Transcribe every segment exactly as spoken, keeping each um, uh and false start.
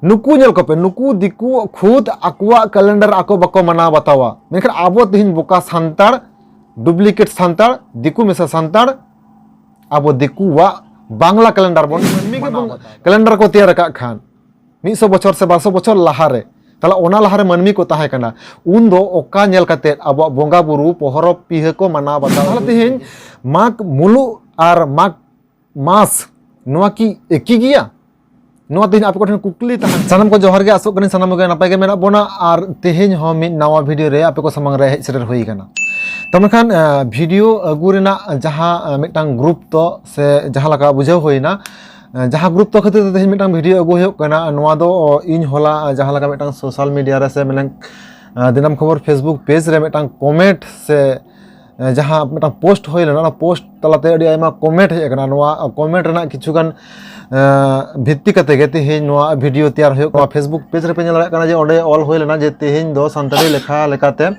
ᱱᱩᱠᱩ ᱧᱮᱞ ᱠᱚᱯᱮ, ᱱᱩᱠᱩ ᱫᱤᱠᱩ ᱠᱷᱩᱫ ᱟᱠᱚᱣᱟᱜ ᱠᱮᱞᱮᱱᱰᱟᱨ ᱟᱠᱚ ᱵᱟᱠᱚ ᱢᱟᱱᱟᱣ ᱵᱟᱛᱟᱣᱟ, ᱢᱮᱱᱠᱷᱟᱱ ᱟᱵᱚ ᱛᱮᱦᱮᱧ ᱵᱚᱠᱟ ᱥᱟᱱᱛᱟᱲ, ᱰᱩᱯᱞᱤᱠᱮᱴ ᱥᱟᱱᱛᱟᱲ, ᱫᱤᱠᱩ ᱢᱮᱥᱟ ᱥᱟᱱᱛᱟᱲ, ᱟᱵᱚ ᱫᱤᱠᱩᱣᱟᱜ ᱵᱟᱝᱞᱟ ᱠᱮᱞᱮᱱᱰᱟᱨ ᱵᱚᱱ ᱢᱟᱹᱱᱢᱤ ᱜᱮᱵᱚᱱ ᱢᱟᱱᱟᱣ ᱵᱟᱛᱟᱣᱟ᱾ ᱠᱮᱞᱮᱱᱰᱟᱨ ᱠᱚ ᱛᱮᱭᱟᱨ ᱟᱠᱟᱫ ᱠᱷᱟᱱ ᱢᱤᱫ ᱥᱚ ᱵᱚᱪᱷᱚᱨ ᱥᱮ ᱵᱟᱨ ᱥᱚ ᱵᱚᱪᱷᱚᱨ ᱞᱟᱦᱟᱨᱮ, ᱛᱟᱦᱞᱮ ᱚᱱᱟ ᱞᱟᱦᱟᱨᱮ ᱢᱟᱹᱱᱢᱤ ᱠᱚ ᱛᱟᱦᱮᱸ ᱠᱟᱱᱟ, ᱩᱱᱫᱚ ᱚᱠᱟ ᱧᱮᱞ ᱠᱟᱛᱮ ᱟᱵᱚᱣᱟᱜ ᱵᱚᱸᱜᱟ ᱵᱩᱨᱩ ᱯᱚᱦᱚᱨᱚᱵ ᱯᱤᱦᱟᱹ ᱠᱚ ᱢᱟᱱᱟᱣ ᱵᱟᱛᱟᱣ? ᱛᱟᱦᱞᱮ ᱛᱮᱦᱮᱧ ᱢᱟᱜᱽ ᱢᱩᱞᱩᱜ ᱟᱨ ᱢᱟᱜᱽ ᱢᱟᱥ ᱱᱚᱣᱟ ᱠᱤ ᱮᱠᱤ ᱜᱮᱭᱟ? ᱱᱚᱣᱟ ᱛᱮᱦᱮᱧ ᱟᱯᱮ ᱠᱚᱴᱷᱮᱱ ᱠᱩᱠᱞᱤ ᱛᱟᱦᱮᱱ᱾ ᱥᱟᱱᱟᱢ ᱠᱚ ᱡᱚᱦᱟᱨ ᱜᱮ, ᱟᱥᱚᱜ ᱠᱟᱹᱱᱟᱹᱧ ᱥᱟᱱᱟᱢ ᱠᱚᱜᱮ ᱱᱟᱯᱟᱭ ᱜᱮ ᱢᱮᱱᱟᱜ ᱵᱚᱱᱟ, ᱟᱨ ᱛᱮᱦᱮᱧ ᱦᱚᱸ ᱢᱤᱫ ᱱᱟᱣᱟ ᱵᱷᱤᱰᱤᱭᱳ ᱨᱮ ᱟᱯᱮ ᱠᱚ ᱥᱟᱢᱟᱝ ᱨᱮ ᱦᱮᱡ ᱥᱮᱴᱮᱨ ᱦᱩᱭ ᱟᱠᱟᱱᱟ᱾ ᱛᱚ ᱢᱮᱱᱠᱷᱟᱱ, ᱟᱸ, ᱵᱷᱤᱰᱤᱭᱳ ᱟᱹᱜᱩ ᱨᱮᱱᱟᱜ ᱡᱟᱦᱟᱸ, ᱟᱸ, ᱢᱤᱫᱴᱟᱝ ᱜᱨᱩᱯ ᱛᱚ ᱥᱮ ᱡᱟᱦᱟᱸ ᱞᱮᱠᱟ ᱵᱩᱡᱷᱟᱹᱣ ᱦᱩᱭᱱᱟ, ᱟᱸ, ᱡᱟᱦᱟᱸ ᱜᱨᱩᱯ ᱛᱚ ᱠᱷᱟᱹᱛᱤᱨ ᱛᱮ ᱛᱮᱦᱮᱧ ᱢᱤᱫᱴᱟᱝ ᱵᱷᱤᱰᱤᱭᱳ ᱟᱹᱜᱩ ᱦᱩᱭᱩᱜ ᱠᱟᱱᱟ, ᱱᱚᱣᱟ ᱫᱚ, ᱚ, ᱤᱧ ᱦᱚᱞᱟ, ᱟᱸ, ᱡᱟᱦᱟᱸ ᱞᱮᱠᱟ ᱢᱤᱫᱴᱟᱝ ᱥᱳᱥᱟᱞ ᱢᱤᱰᱤᱭᱟ ᱨᱮ ᱥᱮ ᱢᱮᱱᱟᱝ, ᱟᱸ, ᱫᱤᱱᱟᱢ ᱠᱷᱚᱵᱚᱨ ᱯᱷᱮᱥᱵᱩᱠ ᱯᱮᱡᱽ ᱨᱮ ᱢᱤᱫᱴᱟᱝ ᱠᱚᱢᱮᱱᱴ ᱥᱮ ᱮᱸ, ᱡᱟᱦᱟᱸ ᱢᱤᱫᱴᱟᱝ ᱯᱳᱥᱴ ᱦᱩᱭ ᱞᱮᱱᱟ, ᱚᱱᱟ ᱯᱳᱥᱴ ᱛᱟᱞᱟᱛᱮ ᱟᱹᱰᱤ ᱟᱭᱢᱟ ᱠᱚᱢᱮᱱᱴ ᱦᱮᱡ ᱟᱠᱟᱱᱟ᱾ ᱱᱚᱣᱟ ᱠᱚᱢᱮᱱᱴ ᱨᱮᱱᱟᱜ ᱠᱤᱪᱷᱩᱜᱟᱱ, ᱮᱸ, ᱵᱷᱤᱛᱛᱤ ᱠᱟᱛᱮ ᱜᱮ ᱛᱮᱦᱮᱧ ᱱᱚᱣᱟ ᱵᱷᱤᱰᱤᱭᱳ ᱛᱮᱭᱟᱨ ᱦᱩᱭᱩᱜ ᱠᱟᱱᱟ᱾ ᱯᱷᱮᱥᱵᱩᱠ ᱯᱮᱡᱽ ᱨᱮᱯᱮ ᱧᱮᱞ ᱫᱟᱲᱮᱭᱟᱜ ᱠᱟᱱᱟ ᱡᱮ ᱚᱸᱰᱮ ᱚᱞ ᱦᱩᱭ ᱞᱮᱱᱟ ᱡᱮ ᱛᱮᱦᱮᱧ ᱫᱚ ᱥᱟᱱᱛᱟᱲᱤ ᱞᱮᱠᱷᱟ ᱞᱮᱠᱟᱛᱮ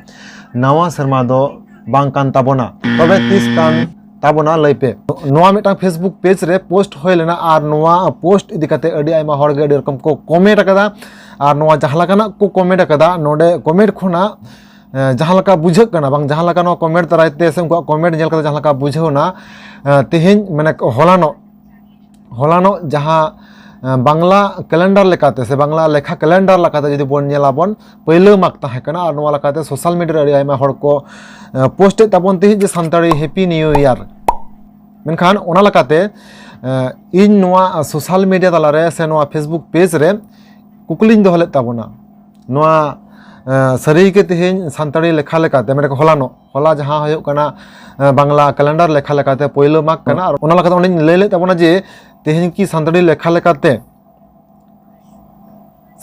ᱱᱟᱣᱟ ᱥᱮᱨᱢᱟ ᱫᱚ ᱵᱟᱝ ᱠᱟᱱ ᱛᱟᱵᱚᱱᱟ, ᱛᱚᱵᱮ ᱛᱤᱥ ᱠᱟᱱ ᱛᱟᱵᱚᱱᱟ ᱞᱟᱹᱭ ᱯᱮ᱾ ᱱᱚᱣᱟ ᱢᱤᱫᱴᱟᱝ ᱯᱷᱮᱥᱵᱩᱠ ᱯᱮᱡᱽ ᱨᱮ ᱯᱳᱥᱴ ᱦᱩᱭ ᱞᱮᱱᱟ, ᱟᱨ ᱱᱚᱣᱟ ᱯᱳᱥᱴ ᱤᱫᱤ ᱠᱟᱛᱮ ᱟᱹᱰᱤ ᱟᱭᱢᱟ ᱦᱚᱲ ᱜᱮ ᱟᱹᱰᱤ ᱨᱚᱠᱚᱢ ᱠᱚ ᱠᱚᱢᱮᱱᱴ ᱟᱠᱟᱫᱟ᱾ ᱟᱨ ᱱᱚᱣᱟ ᱡᱟᱦᱟᱸ ᱞᱮᱠᱟᱱᱟᱜ ᱠᱚ ᱠᱚᱢᱮᱱᱴ ᱟᱠᱟᱫᱟ, ᱱᱚᱰᱮ ᱠᱚᱢᱮᱱᱴ ᱠᱷᱚᱱᱟᱜ ᱮᱸ, ᱡᱟᱦᱟᱸ ᱞᱮᱠᱟ ᱵᱩᱡᱷᱟᱹᱜ ᱠᱟᱱᱟ, ᱵᱟᱝ ᱡᱟᱦᱟᱸ ᱞᱮᱠᱟ ᱱᱚᱣᱟ ᱠᱚᱢᱮᱱᱴ ᱫᱟᱨᱟᱭ ᱛᱮ ᱥᱮ ᱩᱱᱠᱩᱣᱟᱜ ᱠᱚᱢᱮᱱᱴ ᱧᱮᱞ ᱠᱟᱛᱮ ᱡᱟᱦᱟᱸ ᱞᱮᱠᱟ ᱵᱩᱡᱷᱟᱹᱣ ᱮᱱᱟ, ᱮᱸ, ᱛᱮᱦᱮᱧ ᱢᱟᱱᱮ ᱦᱚᱞᱟᱱᱚᱜ, ᱦᱚᱞᱟᱱᱚᱜ ᱡᱟᱦᱟᱸ, ᱮᱸ, ᱵᱟᱝᱞᱟ ᱠᱮᱞᱮᱱᱰᱟᱨ ᱞᱮᱠᱟᱛᱮ ᱥᱮ ᱵᱟᱝᱞᱟ ᱞᱮᱠᱷᱟ ᱠᱮᱞᱮᱱᱰᱟᱨ ᱞᱮᱠᱟᱛᱮ ᱡᱩᱫᱤ ᱵᱚᱱ ᱧᱮᱞᱟᱵᱚᱱ, ᱯᱟᱹᱭᱞᱟᱹ ᱢᱟᱜᱽ ᱛᱟᱦᱮᱸ ᱠᱟᱱᱟ, ᱟᱨ ᱱᱚᱣᱟ ᱞᱮᱠᱟᱛᱮ ᱥᱳᱥᱟᱞ ᱢᱤᱰᱤᱭᱟ ᱨᱮ ᱟᱹᱰᱤ ᱟᱭᱢᱟ ᱦᱚᱲ ᱠᱚ, ᱮᱸ, ᱯᱳᱥᱴ ᱮᱫ ᱛᱟᱵᱚᱱ ᱛᱟᱦᱮᱸᱫ ᱡᱮ ᱥᱟᱱᱛᱟᱲᱤ ᱦᱮᱯᱤ ᱱᱤᱭᱩ ᱤᱭᱟᱨ᱾ ᱢᱮᱱᱠᱷᱟᱱ ᱚᱱᱟ ᱞᱮᱠᱟᱛᱮ, ᱮᱸ, ᱤᱧ ᱱᱚᱣᱟ ᱥᱳᱥᱟᱞ ᱢᱤᱰᱤᱭᱟ ᱛᱟᱞᱟᱨᱮ ᱥᱮ ᱱᱚᱣᱟ ᱯᱷᱮᱥᱵᱩᱠ ᱯᱮᱡᱽ ᱨᱮ ᱠᱩᱠᱞᱤᱧ ᱫᱚᱦᱚ ᱞᱮᱫ ᱛᱟᱵᱚᱱᱟ᱾ ᱱᱚᱣᱟ, ᱮᱸ, ᱥᱟᱹᱨᱤ ᱜᱮ ᱛᱮᱦᱮᱧ ᱥᱟᱱᱛᱟᱲᱤ ᱞᱮᱠᱷᱟ ᱞᱮᱠᱟᱛᱮ, ᱢᱟᱱᱮ ᱦᱚᱞᱟᱱᱚᱜ, ᱦᱚᱞᱟ ᱡᱟᱦᱟᱸ ᱦᱩᱭᱩᱜ ᱠᱟᱱᱟ, ᱮᱸ, ᱵᱟᱝᱞᱟ ᱠᱮᱞᱮᱱᱰᱟᱨ ᱞᱮᱠᱷᱟ ᱞᱮᱠᱟᱛᱮ ᱯᱳᱭᱞᱳ ᱢᱟᱜᱽ ᱠᱟᱱᱟ, ᱟᱨ ᱚᱱᱟ ᱞᱮᱠᱟᱛᱮ ᱚᱸᱰᱮᱧ ᱞᱟᱹᱭ ᱞᱮᱫ ᱛᱟᱵᱚᱱᱟ ᱡᱮ ᱛᱮᱦᱮᱧ ᱠᱤ ᱥᱟᱱᱛᱟᱲᱤ ᱞᱮᱠᱷᱟ ᱞᱮᱠᱟᱛᱮ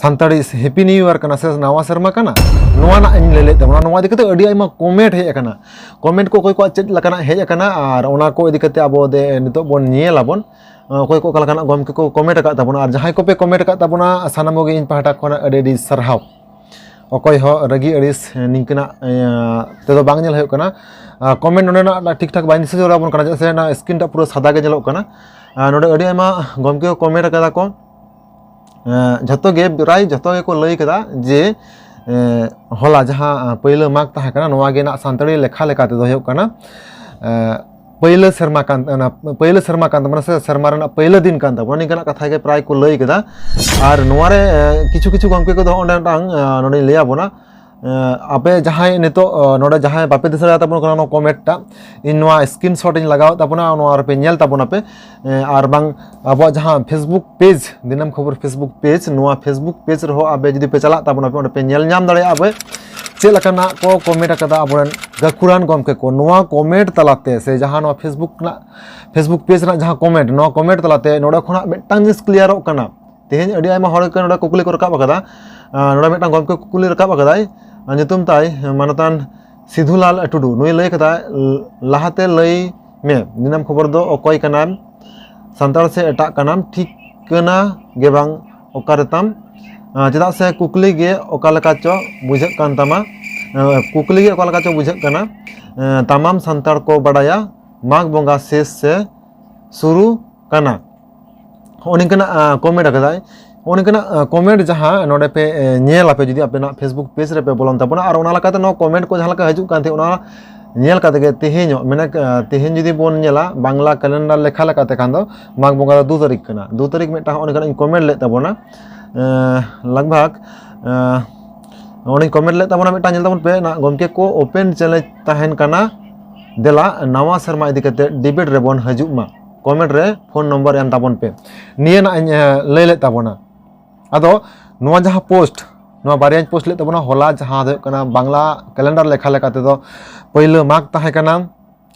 ᱥᱟᱱᱛᱟᱲᱤ ᱦᱮᱯᱤ ᱱᱤᱭᱩ ᱤᱭᱟᱨ ᱠᱟᱱᱟ ᱥᱮ ᱱᱟᱣᱟ ᱥᱮᱨᱢᱟ ᱠᱟᱱᱟ, ᱱᱚᱣᱟ ᱨᱮᱱᱟᱜ ᱤᱧ ᱞᱟᱹᱭ ᱞᱮᱫ ᱛᱟᱵᱚᱱᱟ᱾ ᱱᱚᱣᱟ ᱤᱫᱤ ᱠᱟᱛᱮ ᱟᱹᱰᱤ ᱟᱭᱢᱟ ᱠᱚᱢᱮᱱᱴ ᱦᱮᱡ ᱟᱠᱟᱱᱟ᱾ ᱠᱚᱢᱮᱱᱴ ᱠᱚ ᱚᱠᱚᱭ ᱠᱚᱣᱟᱜ ᱪᱮᱫ ᱞᱮᱠᱟᱱᱟᱜ ᱦᱮᱡ ᱟᱠᱟᱱᱟ, ᱟᱨ ᱚᱱᱟ ᱠᱚ ᱤᱫᱤ ᱠᱟᱛᱮ ᱟᱵᱚ ᱫᱮ ᱱᱤᱛᱚᱜ ᱵᱚᱱ ᱧᱮᱞ ᱟᱵᱚᱱ, ᱚᱠᱚᱭ ᱠᱚ ᱚᱠᱟ ᱞᱮᱠᱟᱱᱟᱜ ᱜᱚᱢᱠᱮ ᱠᱚ ᱠᱚᱢᱮᱱᱴ ᱟᱠᱟᱫ ᱛᱟᱵᱚᱱᱟ, ᱟᱨ ᱡᱟᱦᱟᱸᱭ ᱠᱚᱯᱮ ᱠᱚᱢᱮᱱᱴ ᱟᱠᱟᱫ ᱛᱟᱵᱚᱱᱟ, ᱥᱟᱱᱟᱢ ᱠᱚᱜᱮ ᱤᱧ ᱯᱟᱦᱴᱟ ᱠᱷᱚᱱᱟᱜ ᱟᱹᱰᱤ ᱟᱹᱰᱤ ᱥᱟᱨᱦᱟᱣ᱾ ᱚᱠᱚᱭ ᱦᱚᱸ ᱨᱟᱹᱜᱤ ᱟᱹᱲᱤᱥ ᱱᱤᱝᱠᱟᱹᱱᱟᱜ, ᱮᱸ, ᱛᱮᱫᱚ ᱵᱟᱝ ᱧᱮᱞ ᱦᱩᱭᱩᱜ ᱠᱟᱱᱟ᱾ ᱟᱨ ᱠᱚᱢᱮᱱᱴ ᱱᱚᱰᱮᱱᱟᱜ ᱴᱷᱤᱠ ᱴᱷᱟᱠ ᱵᱟᱹᱧ ᱫᱤᱥᱟᱹ ᱡᱟᱣᱨᱟ ᱟᱵᱚᱱ ᱠᱟᱱᱟ, ᱪᱮᱫᱟᱜ ᱥᱮ ᱚᱱᱟ ᱥᱠᱨᱤᱱ ᱴᱟᱜ ᱯᱩᱨᱟᱹ ᱥᱟᱫᱟ ᱜᱮ ᱧᱮᱞᱚᱜ ᱠᱟᱱᱟ᱾ ᱟᱨ ᱱᱚᱰᱮ ᱟᱹᱰᱤ ᱟᱭᱢᱟ ᱜᱚᱢᱠᱮ ᱠᱚ ᱠᱚᱢᱮᱱᱴ ᱟᱠᱟᱫᱟ ᱠᱚ, ᱡᱷᱚᱛᱚ ᱜᱮ, ᱯᱨᱟᱭ ᱡᱷᱚᱛᱚ ᱜᱮᱠᱚ ᱞᱟᱹᱭ ᱠᱮᱫᱟ ᱡᱮ ᱦᱚᱞᱟ ᱡᱟᱦᱟᱸ ᱯᱳᱭᱞᱳ ᱢᱟᱜᱽ ᱛᱟᱦᱮᱸ ᱠᱟᱱᱟ, ᱱᱚᱣᱟ ᱜᱮ ᱱᱟᱜ ᱥᱟᱱᱛᱟᱲᱤ ᱞᱮᱠᱷᱟ ᱞᱮᱠᱟ ᱛᱮᱫᱚ ᱦᱩᱭᱩᱜ ᱠᱟᱱᱟ ᱯᱟᱹᱭᱞᱟᱹ ᱥᱮᱨᱢᱟ ᱠᱟᱱ, ᱚᱱᱟ ᱯᱟᱹᱭᱞᱟᱹ ᱥᱮᱨᱢᱟ ᱠᱟᱱ ᱛᱟᱵᱚᱱᱟ, ᱥᱮ ᱥᱮᱨᱢᱟ ᱨᱮᱱᱟᱜ ᱯᱟᱹᱭᱞᱟᱹ ᱫᱤᱱ ᱠᱟᱱ ᱛᱟᱵᱚᱱᱟ, ᱱᱤᱝᱠᱟᱱᱟᱜ ᱠᱟᱛᱷᱟ ᱜᱮ ᱯᱨᱟᱭ ᱠᱚ ᱞᱟᱹᱭ ᱠᱮᱫᱟ᱾ ᱟᱨ ᱱᱚᱣᱟ ᱨᱮ ᱠᱤᱪᱷᱩ ᱠᱤᱪᱷᱩ ᱜᱚᱢᱠᱮ ᱠᱚᱫᱚ ᱚᱸᱰᱮ ᱢᱤᱫᱴᱟᱝ ᱱᱚᱰᱮᱧ ᱞᱟᱹᱭ ᱟᱵᱚᱱᱟ᱾ ᱟᱯᱮ ᱡᱟᱦᱟᱸᱭ ᱱᱤᱛᱚᱜ ᱱᱚᱰᱮ ᱡᱟᱦᱟᱸᱭ ᱵᱟᱯᱮ ᱫᱤᱥᱟᱹ ᱫᱟᱲᱮᱭᱟᱜ ᱛᱟᱵᱚᱱ ᱠᱟᱱᱟ ᱱᱚᱣᱟ ᱠᱚᱢᱮᱱᱴ ᱴᱟᱜ, ᱤᱧ ᱱᱚᱣᱟ ᱥᱠᱨᱤᱱ ᱥᱚᱴ ᱤᱧ ᱞᱟᱜᱟᱣᱮᱫ ᱛᱟᱵᱚᱱᱟ, ᱱᱚᱣᱟ ᱨᱮᱯᱮ ᱧᱮᱞ ᱛᱟᱵᱚᱱᱟᱯᱮ᱾ ᱟᱨ ᱵᱟᱝ ᱟᱵᱚᱣᱟᱜ ᱡᱟᱦᱟᱸ ᱯᱷᱮᱥᱵᱩᱠ ᱯᱮᱡᱽ, ᱫᱤᱱᱟᱹᱢ ᱠᱷᱚᱵᱚᱨ ᱯᱷᱮᱥᱵᱩᱠ ᱯᱮᱡᱽ, ᱱᱚᱣᱟ ᱯᱷᱮᱥᱵᱩᱠ ᱯᱮᱡᱽ ᱨᱮᱦᱚᱸ ᱟᱯᱮ ᱡᱩᱫᱤ ᱯᱮ ᱪᱟᱞᱟᱜ ᱛᱟᱵᱚᱱᱟ, ᱟᱯᱮ ᱚᱸᱰᱮ ᱯᱮ ᱧᱮᱞ ᱧᱟᱢ ᱫᱟᱲᱮᱭᱟᱜᱼᱟ ᱯᱮ ᱪᱮᱫ ᱞᱮᱠᱟᱱᱟᱜ ᱠᱚ ᱠᱚᱢᱮᱱᱴ ᱟᱠᱟᱫᱟ ᱟᱵᱚᱨᱮᱱ ᱜᱟᱹᱠᱷᱩᱲᱟᱱ ᱜᱚᱢᱠᱮ ᱠᱚ᱾ ᱱᱚᱣᱟ ᱠᱚᱢᱮᱱᱴ ᱛᱟᱞᱟᱛᱮ ᱥᱮ ᱡᱟᱦᱟᱸ ᱱᱚᱣᱟ ᱯᱷᱮᱥᱵᱩᱠ ᱨᱮᱱᱟᱜ, ᱯᱷᱮᱥᱵᱩᱠ ᱯᱮᱡᱽ ᱨᱮᱱᱟᱜ ᱡᱟᱦᱟᱸ ᱠᱚᱢᱮᱱᱴ, ᱱᱚᱣᱟ ᱠᱚᱢᱮᱱᱴ ᱛᱟᱞᱟᱛᱮ ᱱᱚᱰᱮ ᱠᱷᱚᱱᱟᱜ ᱢᱤᱫᱴᱟᱝ ᱡᱤᱱᱤᱥ ᱠᱞᱤᱭᱟᱨᱚᱜ ᱠᱟᱱᱟ᱾ ᱛᱮᱦᱮᱧ ᱟᱹᱰᱤ ᱟᱭᱢᱟ ᱦᱚᱲ ᱜᱮ ᱱᱚᱰᱮ ᱠᱩᱠᱞᱤ ᱠᱚ ᱨᱟᱠᱟᱵ ᱟᱠᱟᱫᱟ᱾ ᱱᱚᱰᱮ ᱢᱤᱫᱴᱟᱝ ᱜᱚᱢᱠᱮ ᱠᱩᱠᱞᱤ ᱨᱟᱠᱟᱵ ᱟᱠᱟᱫᱟᱭ, ᱧᱩᱛᱩᱢ ᱛᱟᱭ ᱢᱟᱱᱚᱛᱟᱱ ᱥᱤᱫᱷᱩᱞᱟᱞ ᱴᱩᱰᱩ᱾ ᱱᱩᱭ ᱞᱟᱹᱭ ᱠᱟᱫᱟᱭ, ᱞᱟᱦᱟᱛᱮ ᱞᱟᱹᱭ ᱢᱮ, ᱫᱤᱱᱟᱹᱢ ᱠᱷᱚᱵᱚᱨ ᱫᱚ ᱚᱠᱚᱭ ᱠᱟᱱᱟᱢ, ᱥᱟᱱᱛᱟᱲ ᱥᱮ ᱮᱴᱟᱜ ᱠᱟᱱᱟᱢ, ᱴᱷᱤᱠᱟᱹᱱᱟ ᱜᱮ ᱵᱟᱝ ᱚᱠᱟᱨᱮ ᱛᱟᱢ? ᱪᱮᱫᱟᱜ ᱥᱮ ᱠᱩᱠᱞᱤ ᱜᱮ ᱚᱠᱟ ᱞᱮᱠᱟ ᱪᱚ ᱵᱩᱡᱷᱟᱹᱜ ᱠᱟᱱ ᱛᱟᱢᱟ᱾ ᱠᱩᱠᱞᱤ ᱜᱮ ᱚᱠᱟ ᱞᱮᱠᱟ ᱪᱚ ᱵᱩᱡᱷᱟᱹᱜ ᱠᱟᱱᱟ᱾ ᱛᱟᱢᱟᱢ ᱥᱟᱱᱛᱟᱲ ᱠᱚ ᱵᱟᱰᱟᱭᱟ ᱢᱟᱜᱽ ᱵᱚᱸᱜᱟ ᱥᱮᱥ ᱥᱮ ᱥᱩᱨᱩ ᱠᱟᱱᱟ᱾ ᱦᱚᱸᱜᱼᱚ ᱱᱤᱝᱠᱟᱱᱟᱜ ᱠᱚᱢᱮᱱᱴ ᱟᱠᱟᱫᱟᱭ᱾ ᱦᱚᱸᱜᱼᱚ ᱱᱤᱝᱠᱟᱱᱟᱜ ᱠᱚᱢᱮᱱᱴ ᱡᱟᱦᱟᱸ ᱱᱚᱰᱮ ᱯᱮ ᱧᱮᱞ ᱟᱯᱮ, ᱡᱩᱫᱤ ᱟᱯᱮᱱᱟᱜ ᱯᱷᱮᱥᱵᱩᱠ ᱯᱮᱡᱽ ᱨᱮᱯᱮ ᱵᱚᱞᱚᱱ ᱛᱟᱵᱚᱱᱟ, ᱟᱨ ᱚᱱᱟ ᱞᱮᱠᱟᱛᱮ ᱱᱚᱣᱟ ᱠᱚᱢᱮᱱᱴ ᱠᱚ ᱡᱟᱦᱟᱸ ᱞᱮᱠᱟ ᱦᱤᱡᱩᱜ ᱠᱟᱱ ᱛᱟᱦᱮᱸᱫ, ᱚᱱᱟ ᱧᱮᱞ ᱠᱟᱛᱮ ᱜᱮ ᱛᱮᱦᱮᱧᱚᱜ, ᱢᱟᱱᱮ ᱛᱮᱦᱮᱧ ᱡᱩᱫᱤ ᱵᱚᱱ ᱧᱮᱞᱟ ᱵᱟᱝᱞᱟ ᱠᱮᱞᱮᱱᱰᱟᱨ ᱞᱮᱠᱷᱟ ᱞᱮᱠᱟᱛᱮ ᱠᱷᱟᱱ ᱫᱚ ᱢᱟᱜᱽ ᱵᱚᱸᱜᱟ ᱫᱚ ᱫᱩ ᱛᱟᱹᱨᱤᱠᱷ ᱠᱟᱱᱟ᱾ ᱫᱩ ᱛᱟᱹᱨᱤᱠᱷ ᱢᱤᱫᱴᱟᱝ ᱦᱚᱸᱜᱼᱚ ᱱᱤᱝᱠᱟᱱᱟᱜ ᱤᱧ ᱠᱚᱢᱮᱱᱴ ᱞᱮᱫ ᱛᱟᱵᱚᱱᱟ᱾ ᱞᱟᱜᱽ ᱵᱷᱟᱜᱽ ᱱᱚᱰᱮᱧ ᱠᱚᱢᱮᱱᱴ ᱞᱮᱫ ᱛᱟᱵᱚᱱᱟ ᱢᱤᱫᱴᱟᱝ, ᱧᱮᱞ ᱛᱟᱵᱚᱱ ᱯᱮ ᱱᱟᱜ, ᱜᱚᱢᱠᱮ ᱠᱚ ᱳᱯᱮᱱ ᱪᱮᱞᱮᱧᱡᱽ ᱛᱟᱦᱮᱱ ᱠᱟᱱᱟ, ᱫᱮᱞᱟ ᱱᱟᱣᱟ ᱥᱮᱨᱢᱟ ᱤᱫᱤ ᱠᱟᱛᱮ ᱰᱤᱵᱮᱴ ᱨᱮᱵᱚᱱ ᱦᱤᱡᱩᱜ ᱢᱟ, ᱠᱚᱢᱮᱱᱴ ᱨᱮ ᱯᱷᱳᱱ ᱱᱚᱢᱵᱚᱨ ᱮᱢ ᱛᱟᱵᱚᱱ ᱯᱮ᱾ ᱱᱤᱭᱟᱹ ᱱᱟᱜ ᱤᱧ ᱞᱟᱹᱭ ᱞᱮᱫ ᱛᱟᱵᱚᱱᱟ᱾ ᱟᱫᱚ ᱱᱚᱣᱟ ᱡᱟᱦᱟᱸ ᱯᱳᱥᱴ, ᱱᱚᱣᱟ ᱵᱟᱨᱭᱟᱧ ᱯᱳᱥᱴ ᱞᱮᱫ ᱛᱟᱵᱚᱱᱟ, ᱦᱚᱞᱟ ᱡᱟᱦᱟᱸ ᱫᱚ ᱦᱩᱭᱩᱜ ᱠᱟᱱᱟ ᱵᱟᱝᱞᱟ ᱠᱮᱞᱮᱱᱰᱟᱨ ᱞᱮᱠᱷᱟ ᱞᱮᱠᱟ ᱛᱮᱫᱚ ᱯᱟᱹᱭᱞᱟᱹ ᱢᱟᱜᱽ ᱛᱟᱦᱮᱸ ᱠᱟᱱᱟ,